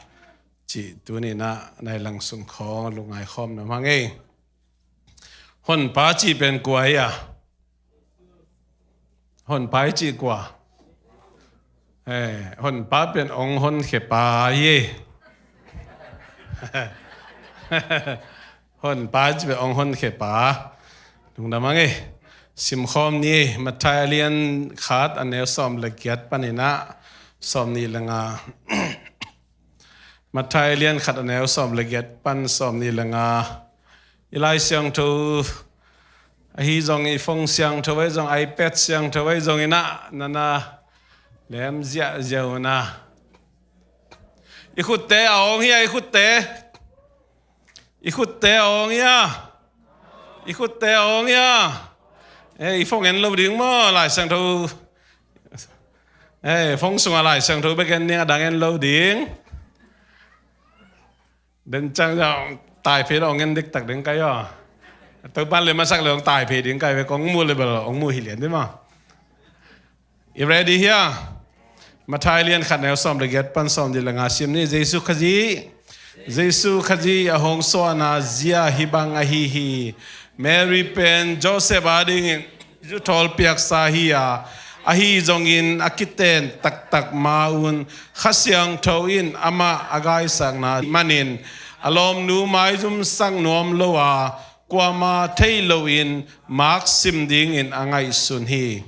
cih tuni na nai lang sung khawng lungngai khawm na hmang ei. Honpa cih pen kua hi a? Honpa i cih kua? Eh, Honpa pen ong honkhia pa hi ei. Honpa i cih pen ong honkhia pa. Lungdam a ngei. Simkhawm ni, Matthai a lian khat a neu sawm le giat panin ah sawm nih le nga. Matthai a lian khat a neu sawm le giat pan sawm nih le nga. I Lai Siangtho ahi zong, i phone siangtho ahi zong, iPad siangtho ahi zong in ah, na na lem ziahziah un ah. I khutte a awng hi a, i khutte. I khutte a awng hi a. I khutte a awng hi a. Eh, i phone en lo ding maw, Lai Siangtho. Eh, phone sungah Lai Siangtho bek en ding, a dang en lo ding. Den ciang zong tai phei lo, hong en diktak ding kai aw. Topa'n lem a sak leh hong tai phei ding kai ve, kong mu leh bel hong mu hi lian ding maw. I ready hia? Matthai lian khat, neu sawm leh giat pan sawmnih leh nga sim ni. Jesu Khazih, Jesu Khazih a hong suahna zia hih bang ahi hi. Mary pen Joseph adingin zuthawl piaksa hi a, ahi zongin a kiten taktak ma-un Kha Siangtho in amah a gaisakna manin a lawmnu maizum sak nuam lo a, kuamah theih lohin mak sim dingin a ngaihsun hi.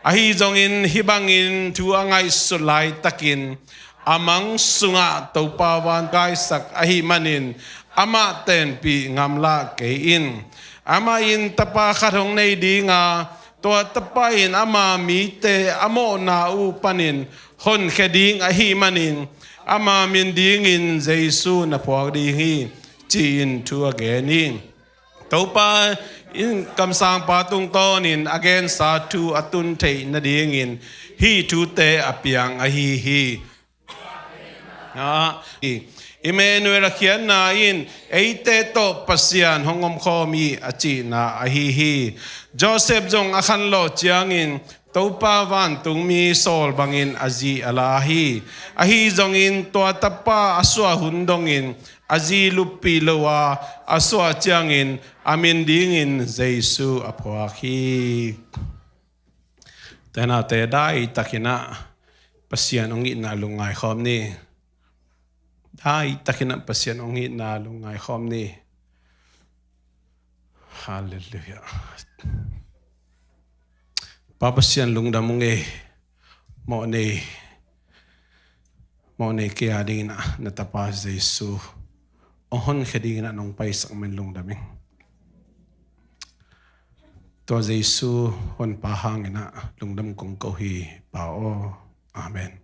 Ahi zongin hih bangin thu a ngaihsut laitakin a mang sungah Topa van gaisak ahih manin amah tenpih ngamlah kei in. Amah in tapa khat hong nei ding a, tua tapa in ama mite a mawhna uh panin honkhia ding ahih manin ama min dingin Jesu na phuak ding hi, ci-in thu a gen hi. Topa in kamsangpa tungtawnin a gensa thu a tun theih nadingin hih thute a piang ahi hi. Ah, Emmanuel a khiatna in eite tawh Pasian hong omkhawm hi a cihna ahi hi. Joseph zong a khanlawh ciangin Topa vantungmi sawl bangin a zi a la hi. Ahi zongin tua tapa a suah hun dongin a zi luppih lo a, a suah ciangin a min dingin Jesu a phuak hi. Te naute, daitakin ah Pasian hong itna lungngai khawm ni. Daitakin ah Pasian hong itna lungngai khawm ni. Halleluiah. Pa Pasian, lungdam ung ei. Mawhnei, mawhnei kei a dingin ah na tapa Jesu hong honkhia dingin ah nong paisak man lungdam ing. Tua Jesu honpa hangin ah lungdam kong ko hi, Pa aw. Amen.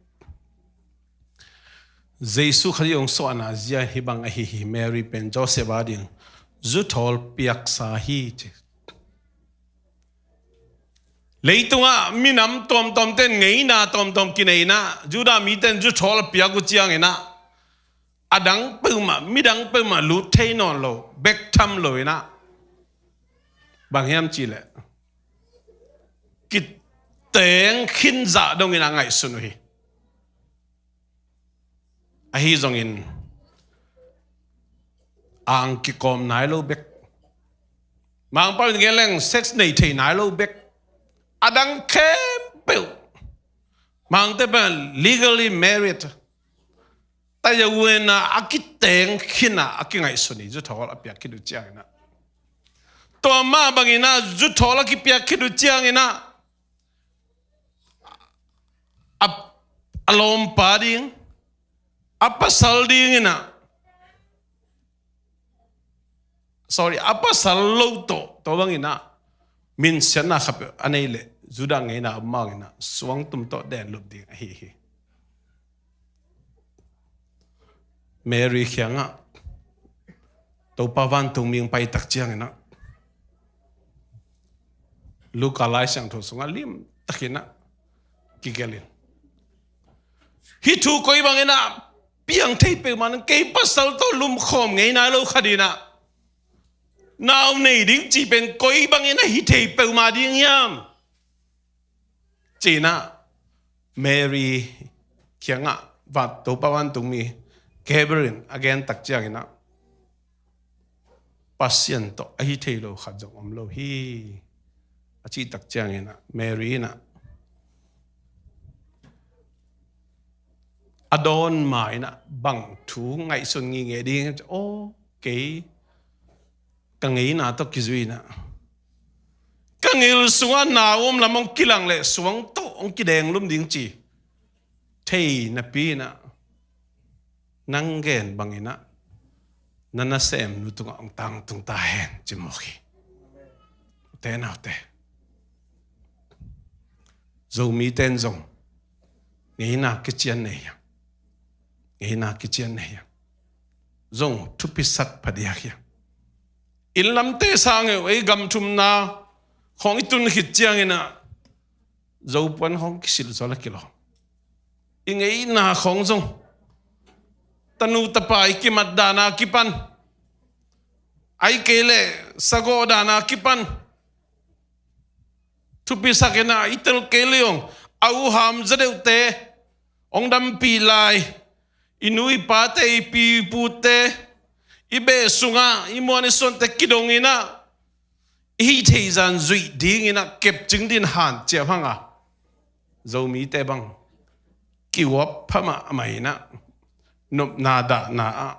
Jesu Khazih hong suahna zia hih bang ahi hi. Mary pen Joseph ading zuthawl piaksa hi, ci. Leitungah minam tuamtuamte in ngeina tuamtuam kinei in ah, Judah mite in zuthawl a piak uh ciangin ah, a dang peuhmah, midang peuhmah lut thei nawn lo, bek tham lo in ah, bang hiam cih leh kiteng khin zah dongin a ngaihsun uh hi. Ahi zongin ang kikawm nai lo bek, Mangpau in gen leng sex nei thei nai lo bek, a dang khempeuh, Mangte pen legally married, tayawen a kiteng khin a a kingaihsun hi, zuthawl a piak khit uh ciangin ah. Tua mah bangin ah zuthawl a kipiak khit uh ciangin ah, a, a lawmpa ding, a pasal dingin ah, sorry, a pasal lo tawh, tua bangin ah minsiatna khat a nei leh Judah ngeina a om bangin ah suangtum tawh denlup ding ahi hi. Mary kiangah Topa vantungmi hong pai tak ciangin ah, Luka Lai Siangtho sungah limtakin ah kigelh in, hih thu koi bangin ah piang thei peuhmah nang, kei pasal tawh lumkhawm ngei nai lo khat in ah, nau nei ding cih pen koi bangin ah hi thei peuhmah ding hiam, ci-in ah Mary kiangah Topa vantungmi Gabriel in a gen tak ciangin ah, Pasian tawh a hi thei lo khat zong om lo hi, a cih tak ciangin ah Mary in ah a dawn ma-in ah bang thu ngaihsun ngitnget ding? Aw, kei ka ngeina tawh kizui-in ah, ka ngil sungah nau om lam hong kilang leh suang tawh hong kidenglum ding ci thei napi-in ah, nang gen bangin ah na nasemnu tungah hong tangtung ta hen, ci mawk hi. Ute naute, Zomite in zong ngeina kician nei hiam? Ngeina kician nei hiam? Zong thupisak phadiak hiam? Inn lamte sang uh, ei gam thumna khawng i tun khit ciangin ah Zopuan khawng kisilh zaw la kilawm. I ngeina khawng zong tanu tapa i kimat dana kipan, ahih kei leh sagawh dana kipan, thupisak in ah i tel kei leh zong a uham za deuhte hong dampih lai, i nu i pate, i pi i pute, i beh sungah i muan i suante kidong in ah i hih theih zan zuih dingin ah kepcing din hanciam hang a, Zomite bang kiuap pha mahmah in ah, nopna dahna ah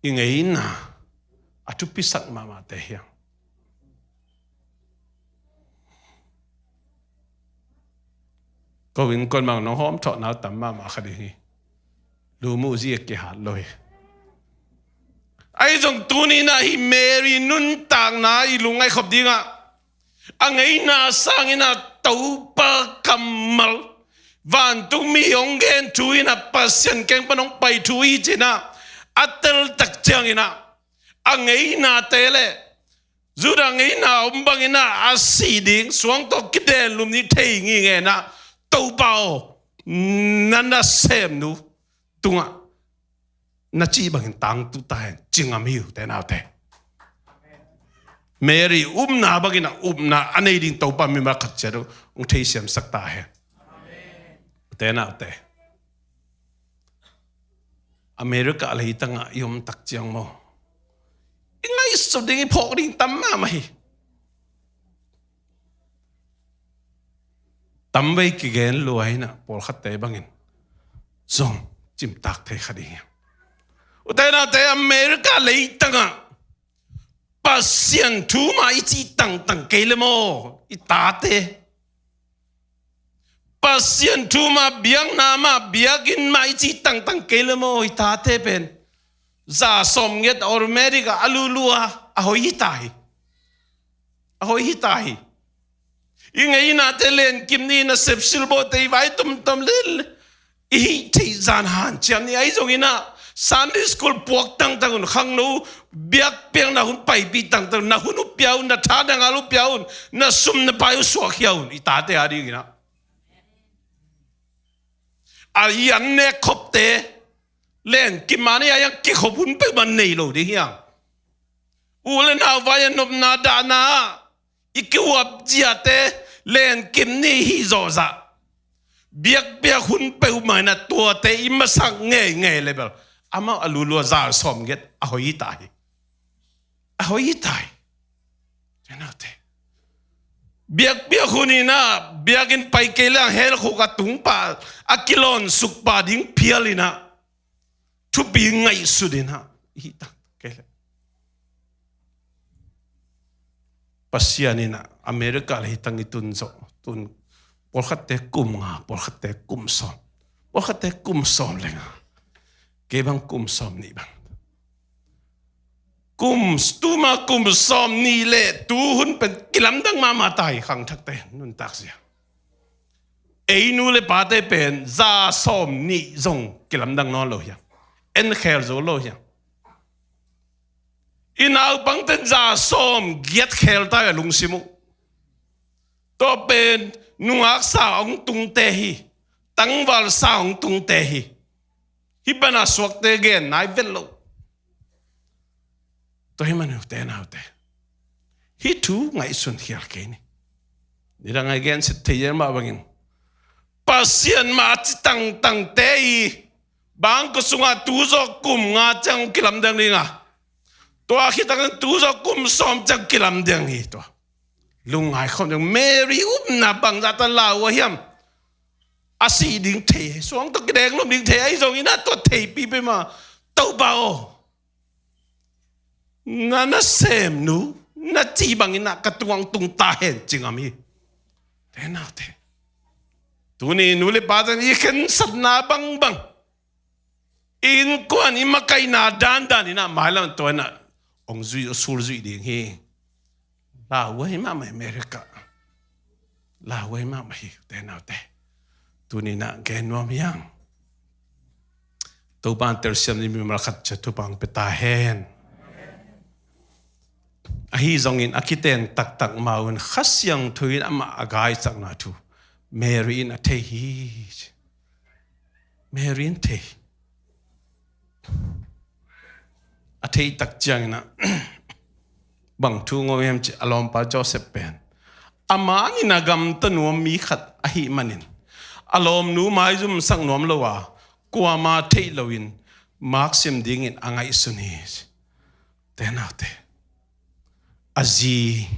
i ngeina a thupisak mahmahte hiam? Ko innkuan bang nong hawm thawhna uh tam mahmah kha ding hi. Lumuh zi a kihat lo hi. Ahi zong tuni in ah hih Mary nuntakna i lungngaih khop dingah, a ngeina sangin ah Topa kammal, vantungmi hong gen thu in ah Pasian kiang pan hong pai thu hi ci-in ah a teltak ciangin ah, a ngeinate leh Judah ngeina om bangin ah a sih ding, suang tawh kidenlum ding thei ngingin ah, Topa aw, na nasemnu tungah na cih bangin tangtung ta hen, ci ngam hi uh, ute naute. Mary upna bangin ah upna a nei ding Topa mimal khat ciat uh hong theisiamsak ta hen, ute naute. America leitangah i om tak ciang maw, i ngaihsut ding, i phawk ding tam mahmah hi. Tamvei kigen lua in ah, pawlkhatte bangin zong cimtak thei kha ding hi. Ute naute, America leitangah Pasian thu mah i cih tangtang kei le maw, i tate? Pasian thu mah, biakna mah, biakinn mah i cih tangtang kei le maw, i tate pen? Za sawmngiat automatic ah a luhlua a hoih hi ta hi. A hoih hi ta hi. I ngeinate lenkim ni, nasep silbawte i vai tomtom le i hih theih zan hanciam ni. Ahi zongin ah Sunday school puak tangtang un, khangno biakpiakna hun paipih tangtang, na hun uh pia un, na tha na ngal uh pia un, na sum na pai uh suakkhia un, i tate a dingin ah. A i an nek khopte lenkim a ni a, i an kikhop hun peuhmah nei lo ding hi hang. U le nau vai a nopna dahna ah i kiuap ziate lenkim ni hi zawhzah. Biakpiak hun peuhmah in ah tuate i masak ngeingei le bel, amau a luhlua za sawmngiat a hoih hi ta hi. A hoih hi ta hi. Biakpiak hun in ah, biakinn pai kei leng hell khuk a tung pah, a kilawnsuk pah ding phial in ah, thupi ngaihsut in ah i hih tangtang kei leh. Pasian in ah America leitang i tun zawh, tun, pawlkhatte kum nga, pawlkhatte kum sawm, pawlkhatte kum sawm le nga, kei bang kum sawm nih bang. Kum, tuma kum sawm nih le tu hun pen kilamdang mahmah ta hi, khangthakte nuntak zia. Ei nu le pate pen za sawm nih zong kilamdang nawn lo hiam? En khel zo lo hiam? I naupangten za sawm giat khel ta hi a lungsim uh. Tua pen nungak sa hong tungte hi. Tangval sa hong tungte hi. Hih pana suakte gen nai vet lo. Tua hi man ute naute, hih thu ngaihsun khial kei ni. Nidang a i genset thei mah bangin, Pasian mah a ci tangtangte i bangkua sungah tu zawh kum nga ciang kilamdang ding a, tua khit tangin tu zawh kum sawm ciang kilamdang hi. Tua lungngai khawm ding. Mary upna bangzah tan lau uh hiam? A sih ding thei, suang tawh kidenglum ding thei, ahi zongin ah tua theipi peuhmah, Topa aw, na nasemnu na cih bangin ah ka tungah hong tung ta hen, ci ngam hi. Ute naute, tuni nu le pate in i khensatna bangbang, i innkuan i makaihna dandan in ah mailam tua in ah hong zui, sulzui ding hi. Lauhuai mahmah hi Mary ka. Lauhuai mahmah hi, ute naute. Tuni in ah gen nuam hi hang. Topa'n telsiam ding mimal khat ciat thupha hong pia ta hen. Ahi zongin a kiten taktak ma-un Kha Siangtho in amah a gaisakna thu Mary in a thei hi. Mary in thei. A theih tak ciangin ah bang thu hong om hiam cih a lawmpa Joseph pen a man in a gamta nuam mi khat ahih manin a lawmnu maizumsak nuam lo a kuama theih loin maksim dingin a ngaihsun hi. Ute naute, a zi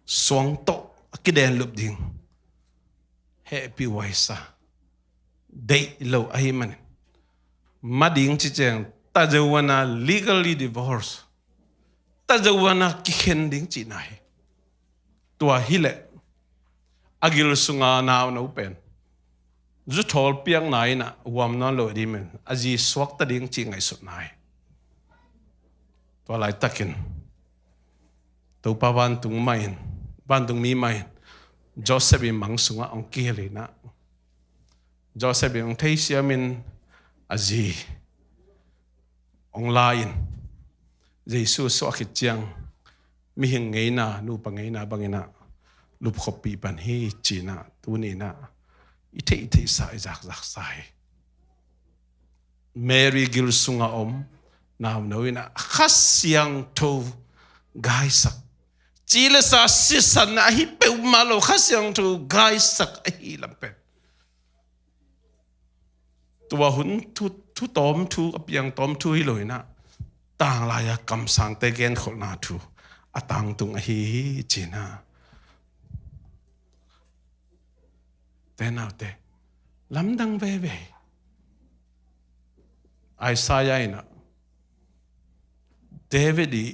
suang tawh a kidenlup ding hehpihhuai sa deih lo ahih manin, ma ding ci ciang tazohuan a legally divorce, tazohuan a kikhen ding cihna hi. Tua hileh a gil sunga nauno pen zuthawl piakna in ah huam nawn lo ding manin a zi suakta ding cih ngaihsutna hi. Tua laitakin Topa vantung mah in, vantung mi mah in Joseph i mang sungah hong kihel in ah, Joseph in hong theisiamin a zi hong la in Jesu suah khit ciang mihing ngeina, nupa ngeina bangin ah lupkhoppih pan hi ci-in ah tuni in ah i theihtheihsa, i zakzaksa hi. Mary gil sunga om nauno in ah Kha Siangtho gaisak, ci le sa sisan ahi peuhmah lo, Kha Siangtho gaisak ahi lam pen tua hun thu, thu tawm thu, a piang tawm thu hi lo in ah tanglai-a kamsangte genkholhna thu a tangtung ahi hi ci-in ah. Ute naute, lamdang veve hi. Isaiah in ah David i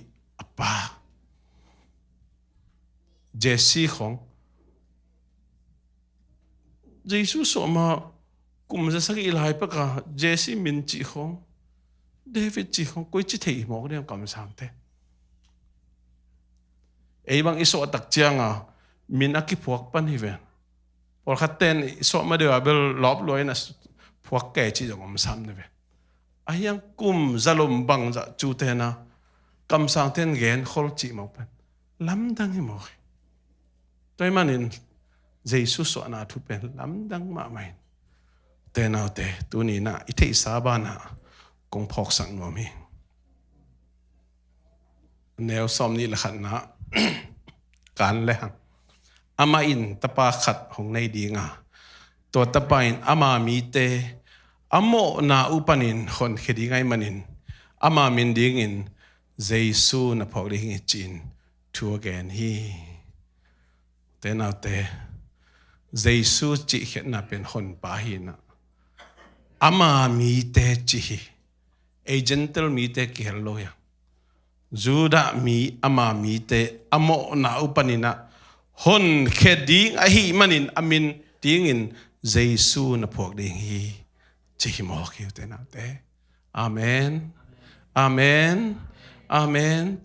a pa Jesse khawng, Jesu suah ma kum za sagih lai pek a Jesse min cih khawng, David cih khawng, koici thei hi mawk ding a kamsangte. Ei bang i suah tak ciang a min a kiphuak pan hi ven. Pawlkhat ten i suah ma deuh a bel lawp lua in a phuak kei cih zong om sam ni ve. Ahi hang kum zalom bangzah cu ten a kamsang ten genkhol cih mawk pen lamdang hi mawk hi. Tua ahih manin Jesu suahna thu pen lamdang mahmah hi. Ute naute, tuni in ah i theihsa banah kong phawksak nuam hi. Neu sawmnih le khatna kan le hang. Amah in tapa khat hong nei ding a, tua tapa in ama mite a mawhna uh panin honkhia ding ahih manin ama min dingin Jesu na phuak ding hi ci-in thu a gen hi. Ute naute, Jesu cih khiatna pen honpa hi in ah ama mite ci hi. Ei Gentile mite kihel lo hi a, Judah mi ama mite a mawhna uh panin ah honkhia ding ahih manin a min dingin Jesu na phuak ding hi ci hi mawk hi, ute naute. Amen. Amen. Amen.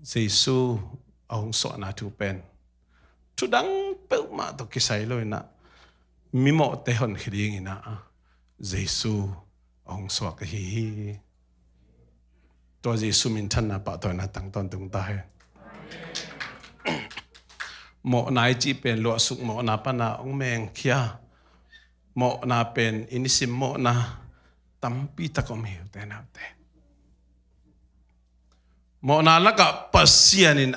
Jesu a hong suahna thu pen thu dang peuhmah tawh kisai lo in ah mimawhte honkhia dingin ah Jesu a hong suak ahi hi. Tua Jesu minthanna pahtawina tang tawntung ta hen. Mawhna i cih pen luahsuk mawhna pana hong mengkhia mawhna pen i nisim mawhna tampi tak om hi, ute naute. Mawhna lakah Pasian in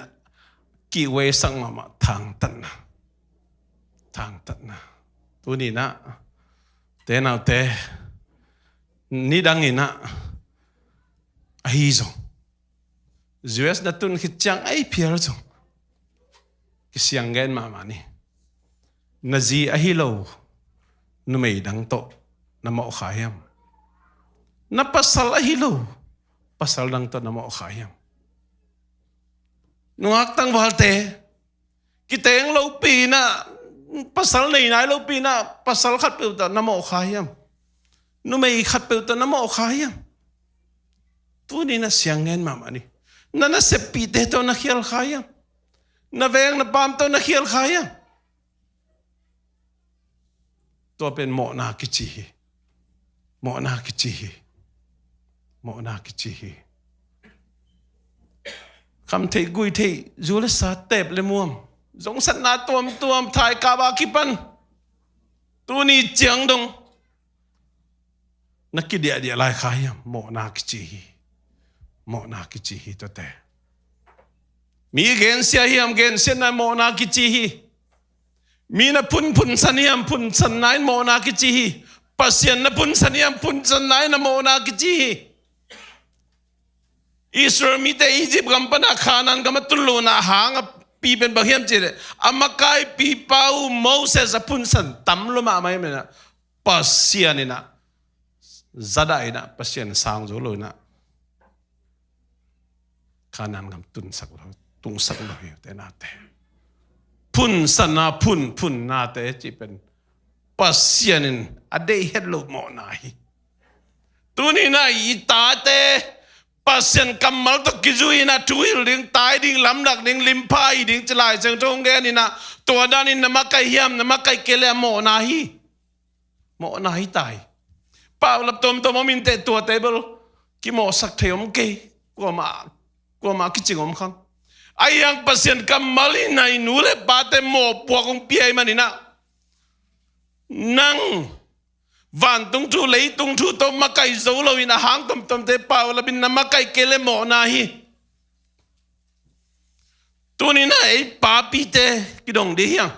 kihhuaisak mahmah thangtatna. Thangtatna. Tuni in ah, ute naute, nidang in ah ahi zong, U S na tun khit ciang ei phial zong kisiang gen mahmah ni. Na zi ahi lo numei dang tawh na mawh kha hiam? Na pasal ahi lo pasal dang tawh na mawh kha hiam? Nungak tangvalte, kiteng lopi in ah, pasal nei nai lopi in ah pasal khatpeuh tawh na mawh kha hiam? Numei khatpeuh tawh na mawh kha hiam? Tuni na siang ngen mahmah ni. Na naseppihte tawh na khial kha hiam? Na veng na paam tawh na khial kha hiam? Tua pen mawhna kici hi. Mawhna kici hi. Mawhna kici hi. Kham theih, gui theih, zu le sa, teep le muam, zongsatna tuamtuam, thaikap a kipan tuni ciang dong na kidiahdiah lai kha hiam? Mawhna kici hi. Mawhna kici hi tuate. Mi gensia hiam? Gensiatna mawhna kici hi. Mi na phun, phunsan hiam? Phunsanna in mawhna kici hi. Pasian na phunsan hiam? Phunsanna in a mawhna kici hi. Israel mite Egypt gam pana Canaan gam a tun lohna hang a pi pen bang hiam cih leh, a makaipipa uh Moses a phunsan tam lua mahmah hiam inah, Pasian inah zadah inah, Pasian sang zo lo inah Canaan gam tunsak lo, tungsak lo hi uh te nate. Phunsanna, phun, phunnate cih pen Pasian in a deih het lo mawhna hi. Tuni inah i tate Pasian kammal tawh kizui inah thu hil ding, tai ding, lamlak ding, limpha hi ding ci Lai Siangtho hong gen inah, tua danin na makaih hiam? Na makaih kei leh a mawhna hi. Mawhna hi ta hi. Paulap tuamtuam om inteh, tuate bel kimawhsak thei om kei. Kuamah, kuamah kicing om khang. Ahi hang Pasian kammal inah i nu le pate mawhpuak hong pia ahih man inah, nang vantung thu, leitung thu tawh makaih zo lo inah, a hang tuamtuamte paulap in na makaih kei leh mawhna hi. Tuni inah ei papite kidong dih hiam?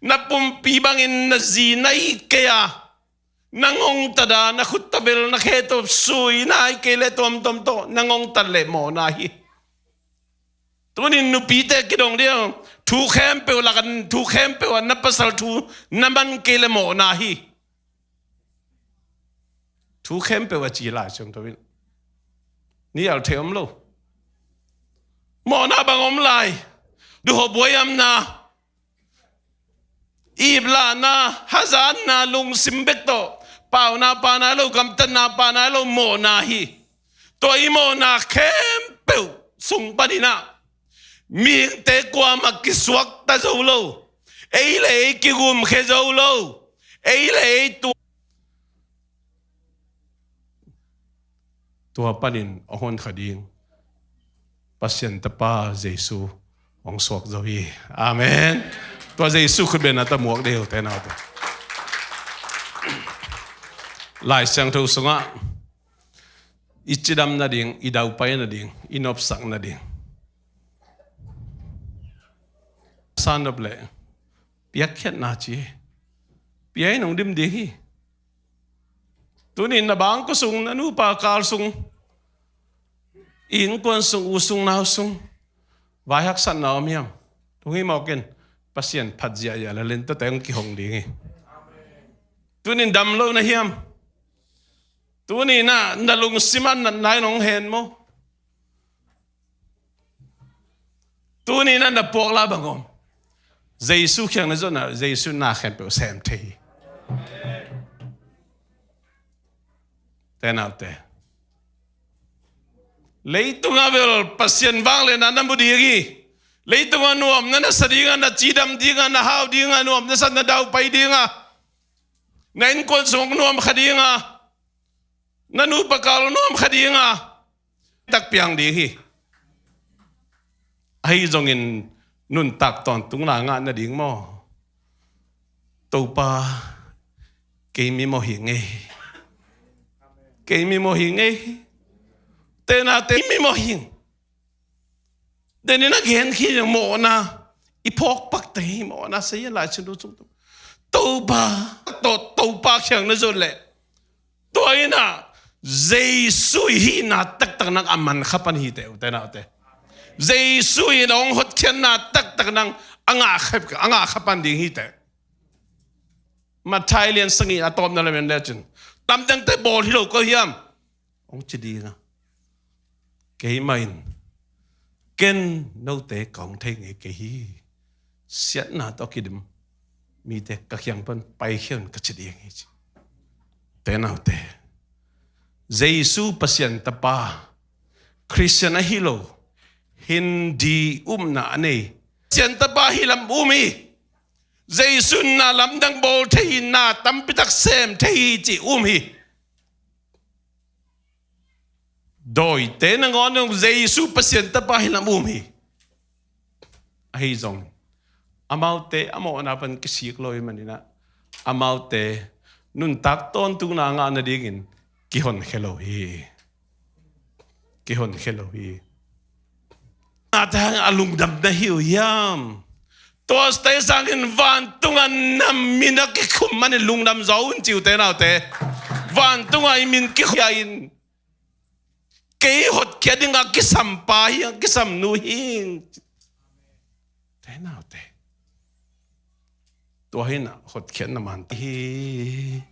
Na pumpi bangin na zi na it kei a, na ngongtat a, na khut tawh bel na khe tawh sui na, ahih kei leh tuamtuam tawh na ngongtat leh mawhna hi. Tuni in nupite kidong dih hiam? Thu khempeuh lak a, thu khempeuh ah na pasal thu na man kei leh mawhna hi. Thu khempeuh a ci Lai Siangtho in. Nial thei om lo. Mawhna bang om lai? Duhhuai buaiamna, iplahna, hazatna, lungsim bek tawh pauna pa nai lo, gamtatna pa nai lo, mawhna hi. Tua i mawhna khempeuh sung pan inah mihingte kuamah kisuakta zo lo. Ei le ei kigumkhia zo lo. Ei le ei tu Tua panin a hon kha ding Pasian Tapa Jesu hong suak zo hi. Amen. Tua Jesu khutbetna tawh muak deuh te naute. Lai Siangtho sungah i cidam nading, i daupai nading, i nopsak nading, sa nop leh piakkhiatna ci hi. Pia in hong dim ding hi. Tuni in na bangkua sung, na nupa kal sung, i innkuan sung, u sung, nau sung vai haksatna om hiam? Lunghimawk in. Pasian phat ziahziah le lentawte hong kihong ding hi. Tuni in dam lo na hiam? Tuni inah na lungsim ah natna in hong hen maw? Tuni inah na puakla bang om? Jesu kiang na zuatna, Jesu in na khempeuh sem thei hi. Te naute, leitungah bel Pasian vangliatna na mu ding hi. Leitungah nuam na na sa dingah, na cidam dingah, na hau dingah, nuam na sa, na daupai dingah, na innkuan sung nuam kha dingah, na nupa kal nuam kha dingah tak piang ding hi. Ahi zongin nuntak tawntungna ngah nading maw? Topa, kei mimawh hi ing ei. Kei mimawh hi ing ei. Te naute, mimawh hi ing. Denin a gen khi mawhna i phawk pak te hi, mawhna sa hi a, Lai Siangtho sung. Topa, to, Topa kiang na zuat leh tua inah Jesu i hihna taktak nang a man kha pan hi teh, ute naute. Jesu in hong hotkhiatna taktak nang a ngah kha, a ngah kha pan ding hi teh. Matthai lian sagih a tawpna lam en lecin, lamdangte bawl hi lo ko hiam? Hong ci ding a, keimah in, ken note ka hong thei ngei kei hi. Siatna tawh kidim mite ka kiang pan paikhia un ka ci ding hi, ci. Te naute, Jesu Pasian tapa, Khristian ahi lo, Hindi upna a nei, Pasian tapa hi lam um hi. Jesu na lamdang bawl thei hi, na tampitak sem thei hi ci um hi. Dawite nangawn zong Jesu Pasian tapa hi lam um hi. Ahi zong amaute a mawhna pan kisik lo hi maninah, amaute nuntak tawntungna ngah nadingin kihonkhia lo hi. Kihonkhia lo hi. Ate hang a lungdam na hi uh hiam? Tua ate sangin vantunga na min a kikhum manin lungdam zaw un ci uh te naute. Vantunga i min kikhia in kei hotkhiat dingah kisam pa hi, kisam nu hi. Te naute, tua hinah hotkhiatna man hi.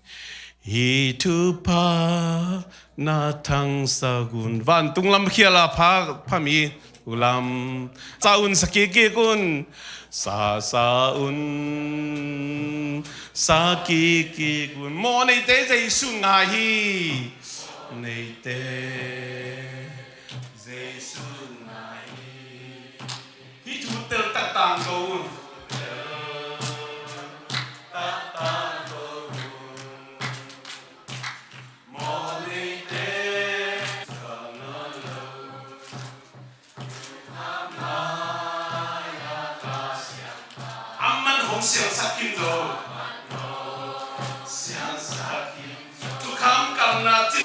Hih thupha na thangsak un. Vantung lam khial a pha, pha mi lam sa un, sa kikik un. Sa sa un, sa kikik un. Mawh neite Jesu ngai hi. Neite Jesu ngai hi. Hih thu tel taktang ko un. Taktang ko un. Mawh neite. Amah hong siangsak kim zo. Siangsak kim zo. Thukham kalna cih.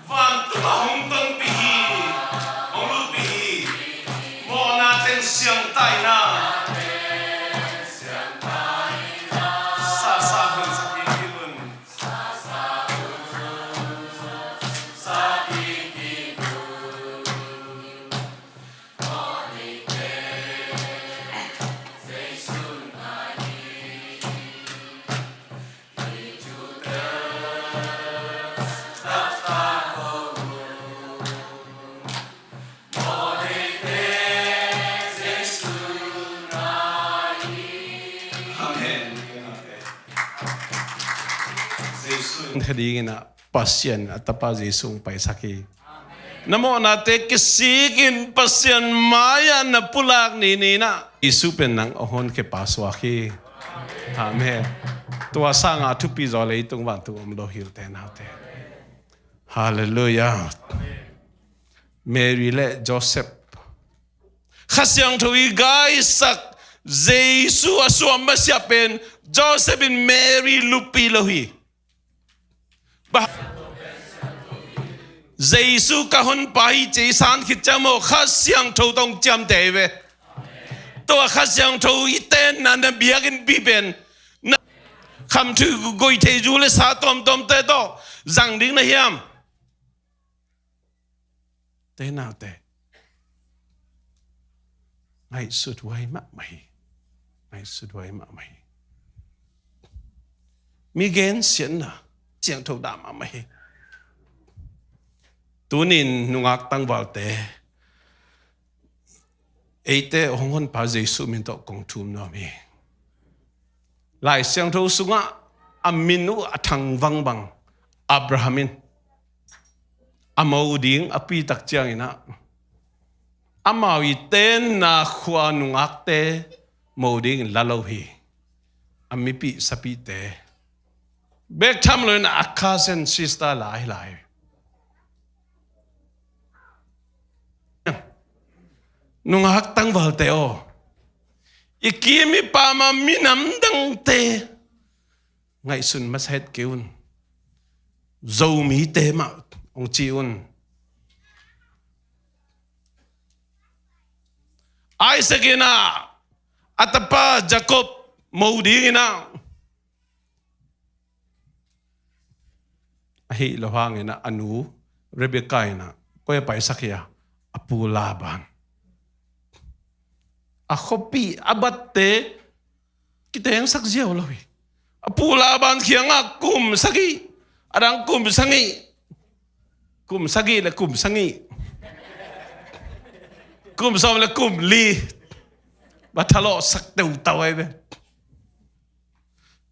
Vantung a hong tonpih hi, hong lutpih hi. Mawhna teng siangtaina. Sa sa hun sa kikik un. Amen. Jesu in kha dingin ah Pasian a tapa Jesu hong paisak hi. Na mawhnate kisikin Pasian mai-ah na pulak ni ni-in ah Jesu pen nang a honkhia pa suak hi. Amen. Tua sangah thupi zaw leitung vantung om lo hi uh te naute. Halleluiah. Mary le Joseph, Kha Siangtho i gaisak Jesu a suam masiah pen Joseph in Mary luppi lo hi. Ba, Jesu ka honpa hi ci i san khit ciang maw, Kha Siangtho tawh ciamteh hi ve. Tua Kha Siangtho i tenna na biakinn pi pen na khamthu goih thei zu le sa tuamtuamte tawh zang ding na hiam? Te naute, ngaihsut huai mahmah hi. Ngaihsut huai mahmah hi. Mi gensiatna siangtho dah mahmah hi. Tunin nungak tangvalte, eite hong honpa Jesu min tawh kong thum nuam hi. Lai Siangtho sungah a min uh a thang vangbang Abraham in a mo ding a pi tak ciangin ah, amau i tenna khua nungakte mo dingin la lo hi. A mipih sapihte bek tham loin a cousin sister la hi lai. Nungak tangvalte aw, i kim i pam a minam dangte ngaihsun masa het kei un. Zomite mah hong ci un. Isaac in ah a tapa Jacob mo dingin ah Hih lo hangin ah a nu Rebekah in ah koi a paisak hi a, a pu Laban. A khuapi a batte kitengsak ziau lo hi. A pu Laban kiangah kum sagih, a dang kum sagih, kum sagih le kum sagih, kum sawm le kum li, va thalawhsak teutau ahi ve.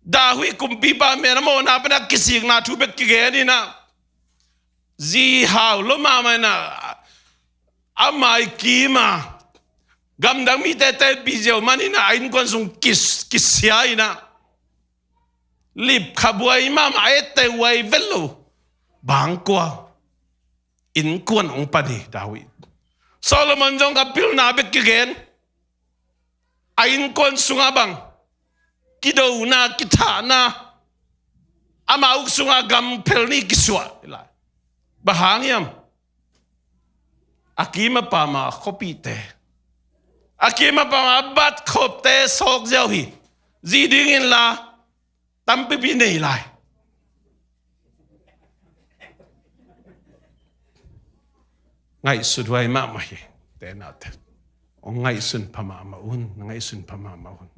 David kumpipa men a mawhna pen a kisikna thu bek kigen in ah, zi hau lo mahmah in ah, a mai kim a, gamdang mite telpih ziau man in ah, a innkuan sung kis-, kisia in ah, lipkha buai mahmah, a etteh huai vet lo. Bangkua innkuan hong pan hi David. Solomon zong ka pilna bek kigen, a innkuan sungah bang kidona, kithahna, ama uk sungah gamphel nih kisuah. Bang hang hiam? A kim a pam a khuapite, a kim a pam a bat khopte sawk ziau hi. Zi dingin la tampipi nei lai. Ngaihsut huai mahmah hi. Te nate, hong ngaihsun pha mahmah un, ngaihsun pha mahmah un.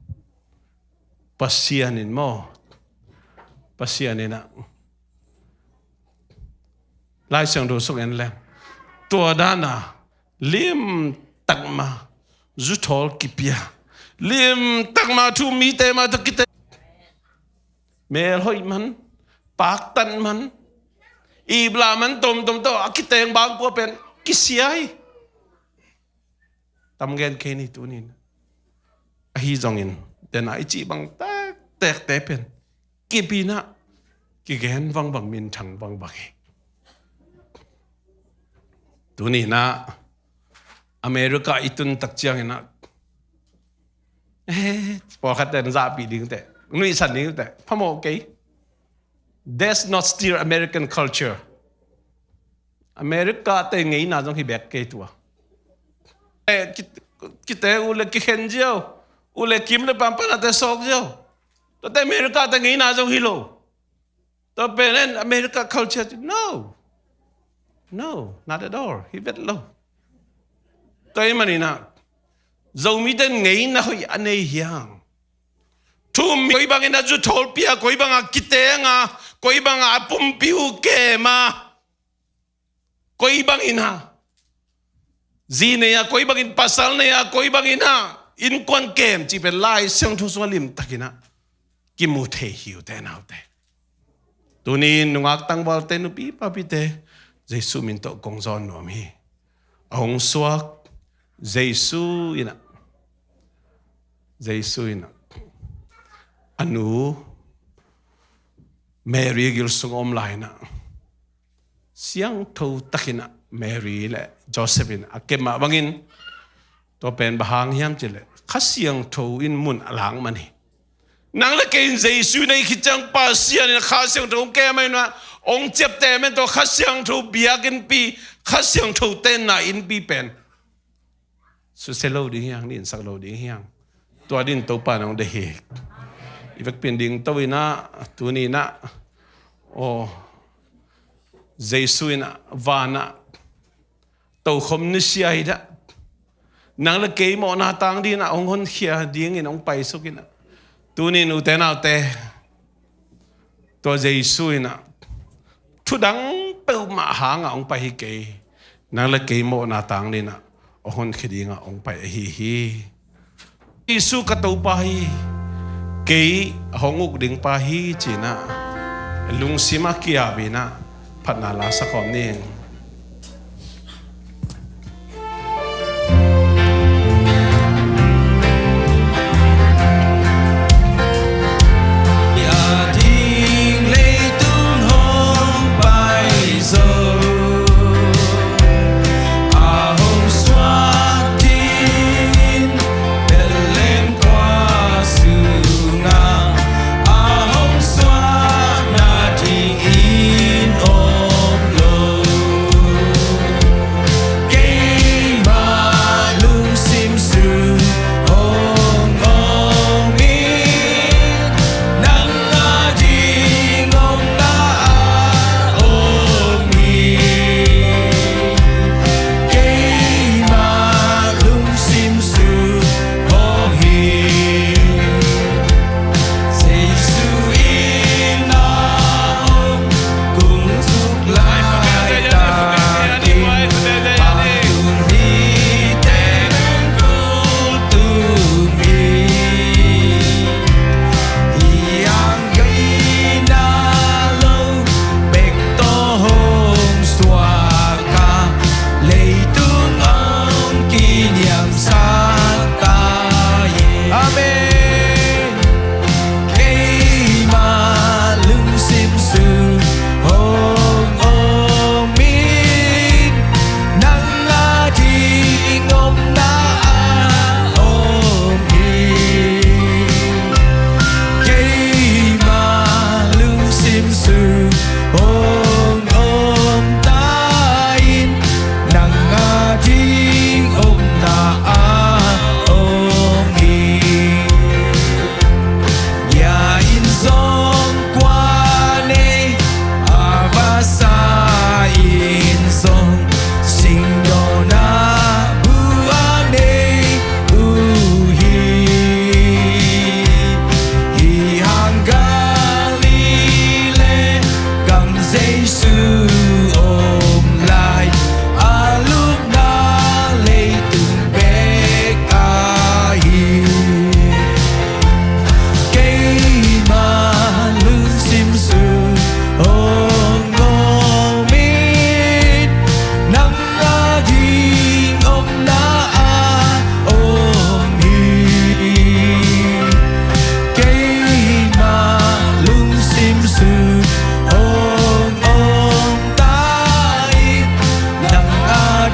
Pasian in maw, Pasian in ah, Lai Siangtho sung en leng, tua dan a limtak ma zuthawl kipia, limtak ma thu mite ma tawh kiteng, melhoih man, paktat man, iplah man, tomtom tawh a kiteng bangkua pen kisia hi. Tam gen kei ni tunin. Ahi zongin, den a i cih bang tektekte pen kip in ah, kigen vangbang, minthang vangbang hi. Tunin ah America i tun tak ciangin ah, eh, pawlkhat ten zahpih ding teh, nuihsan ding teh, phamawh kei. That's not still American culture. America te ngeina zong hi bek kei tua. Eh, ki-, kite u le kikhen ziau, u le kim le pampana te sawk ziau. Tuate America te ngeina zong hi lo. Tua pen en America culture ci, no. No, not at all. Hi vet lo. Tua ahih manin ah, Zomite ngeina hoih a nei hiang. Thu um, koi bangin a zuthawl pia, koi bang a kiteng a, koi bang a pumpi uh kem a, koi bangin a zi nei a, koi bangin pasal nei a, koi bangin a innkuan kem cih pen Lai Siangtho sungah limtakin ah kimu thei hi uh te naute. Tunin nungak tangvalte, nupi papite, Jesu min tawh kong zawn nuam hi. A hong suak Jesu in ah, Jesu in ah a nu Mary gil sung a om lai in ah, siangtho takin ah Mary le Joseph in a kem mah bangin, tua pen bang hang hiam cih leh Kha Siangtho in mun a lak man hi. Nang le kei in Jesu i neih khit ciang Pasian in Kha Siangtho hong kem ahih manin ah, hong ciapteh man, tua Kha Siangtho biakinnpi, Kha Siangtho tenna innpi pen susia lo ding hi hang, ninsak lo ding hi hang. Tua dingin Topa in hong deih hi. I vekpi in dingto in ah, tuni in ah, aw, Jesu in ah van ah tokhom ni sia hi dah, nang le kei mawhna tang dingin ah hong honkhia dingin hong paisuk in ah, tunin ute naute, tua Jesu in ah thu dang peuhmah hangah hong pai hi kei. Nang le kei mawhna tang dingin ah hong honkhia dingah hong pai ahi hi. Jesu ka Topa hi, kei hong uk ding pa hi, ci-in ah lungsim a ki-ap in ah phatna la sa khawm ning.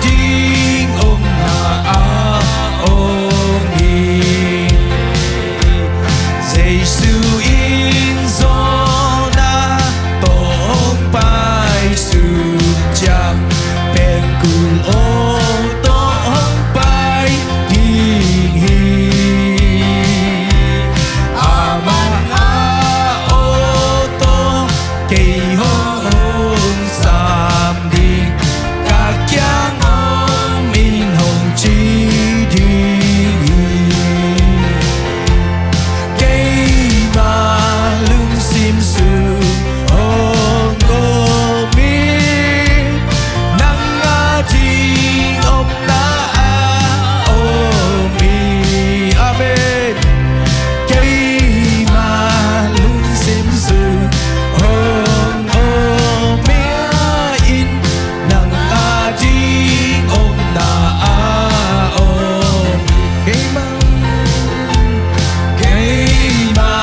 ding omna ah om hi. Jesu in Jonah tawh hong paisuk ciang, pengkul aw tawh hong pai ding hi. Amah a aw tawh kei hong sam ding, ka kiang om in hong ci ding hi. Keima lungsim sung hong om in, nang a ding omna ah om hi. Amen. Keima lungsim sung hong om in, nang a ding omna ah om. Keima, keima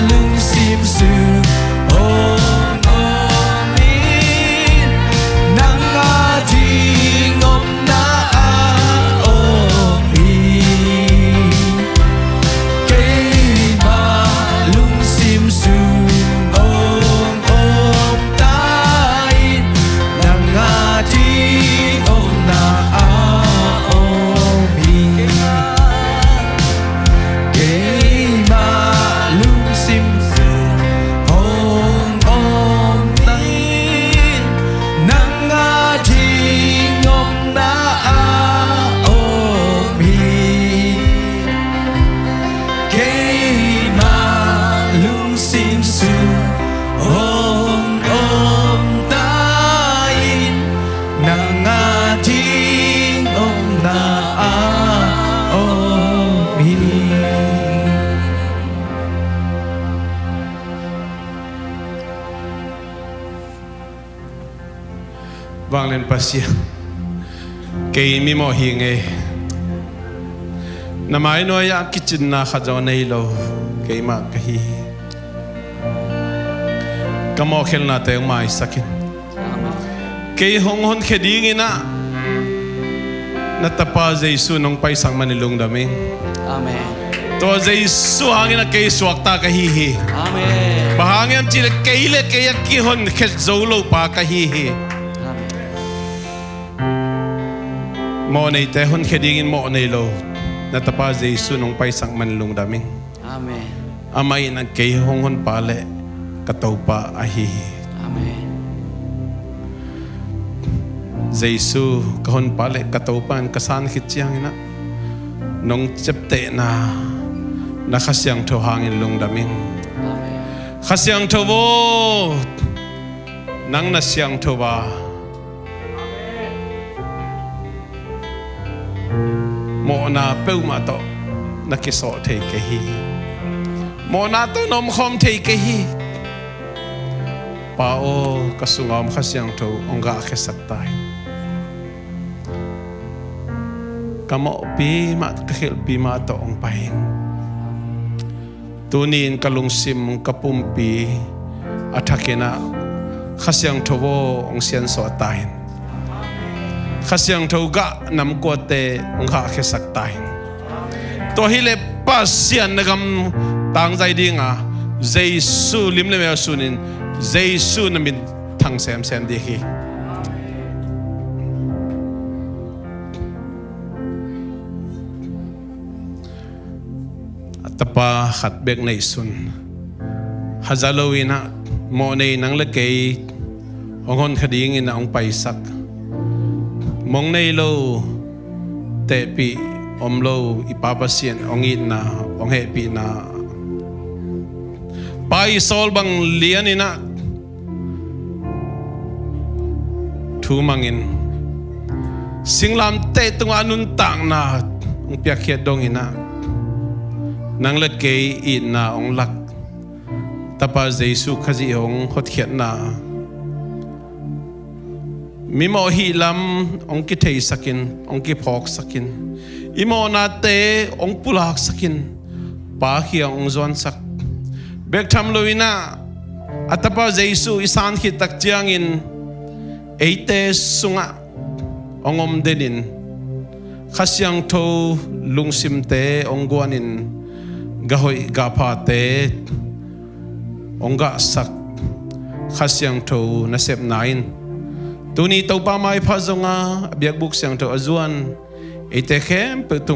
lungsim sung hong om in, nang a ding om na ah om hi. Keima lungsim sung hong om ta in, nang a ding omna ah om hi. Keima lungsim sung hong om ta in, nang a ding omna ah om hi. Keima lungsim sung hong om ta in, nang a ding omna ah om hi. Vanglian Pasian, kei mimawh hi ngei. Na mai nuai-ah kicinna khat zong nei lo keimah ka hi hi. Ka mawhkhelhnate hong maisak in. Kei hong honkhia dingin ah na Tapa Jesu nong paisak manin lungdam ing. Amen. Tua Jesu hangin a kei suakta ka hi hi. Amen. Bang hang hiam cihleh kei le kei a kihonkhia zo lo pa ka hi hi. Amen. Mawhneite honkhia dingin mawh nei lo na Tapa Jesu nong paisak manin lungdam ing. Amen. Amah in a kei hong honpa le ka Topa ahi hi. Amen. Jesu ka honpa le ka Topa in ka san khit ciangin ah nong ciaptehna na Kha Siangtho hangin lungdam ing. Amen. Kha Siangtho aw, nang na siangtho a, mawhna peuhmah tawh na kisawh thei kei hi. Mawhna tawh na omkhawm thei kei hi. Pa aw, ka sunga om Kha Siangtho hong gahkhiasak ta in. Ka mawhpi mah, ka khelhpi mah tawh hong pai in. Tuni-in ka lungsim, ka pumpi a thakin ah Kha Siangtho aw hong siansuah ta in. Kha Siangtho gah namkuate hong gahkhiasak ta in. Tua hileh Pasian na gam tangzai dinga Jesu lim le mel sunin Jesu na min thang semsem ding hi. A tapa khat bek neihsun, haza loin ah mawhnei nang le kei hong honkhia dingin ah hong paisak. Mong nei lo, tehpih om lo i Pa Pasian hong itna, hong hehpihna, Pa i sawl bang lianin ah thu mangin, singlamteh tungah a nuntakna hong piakkhiat dongin ah nang le kei itna hong lak Tapa Jesu Khazih hong hotkhiatna, mimawh hihlam hong kitheisakin, hong kiphawksakin, i mawhnate hong pulaksakin, Pa kiang hong zuansak. Bek tham loin ah a Tapa Jesu i san khit tak ciangin eite sungah hong om denin, Kha Siangtho lungsimte hong guanin, gah hoih gah phate hong gahsak Kha Siangtho nasepna in, tuni Topa maipha zonga a biakbuk siangtho a zuan eite khempeuh tung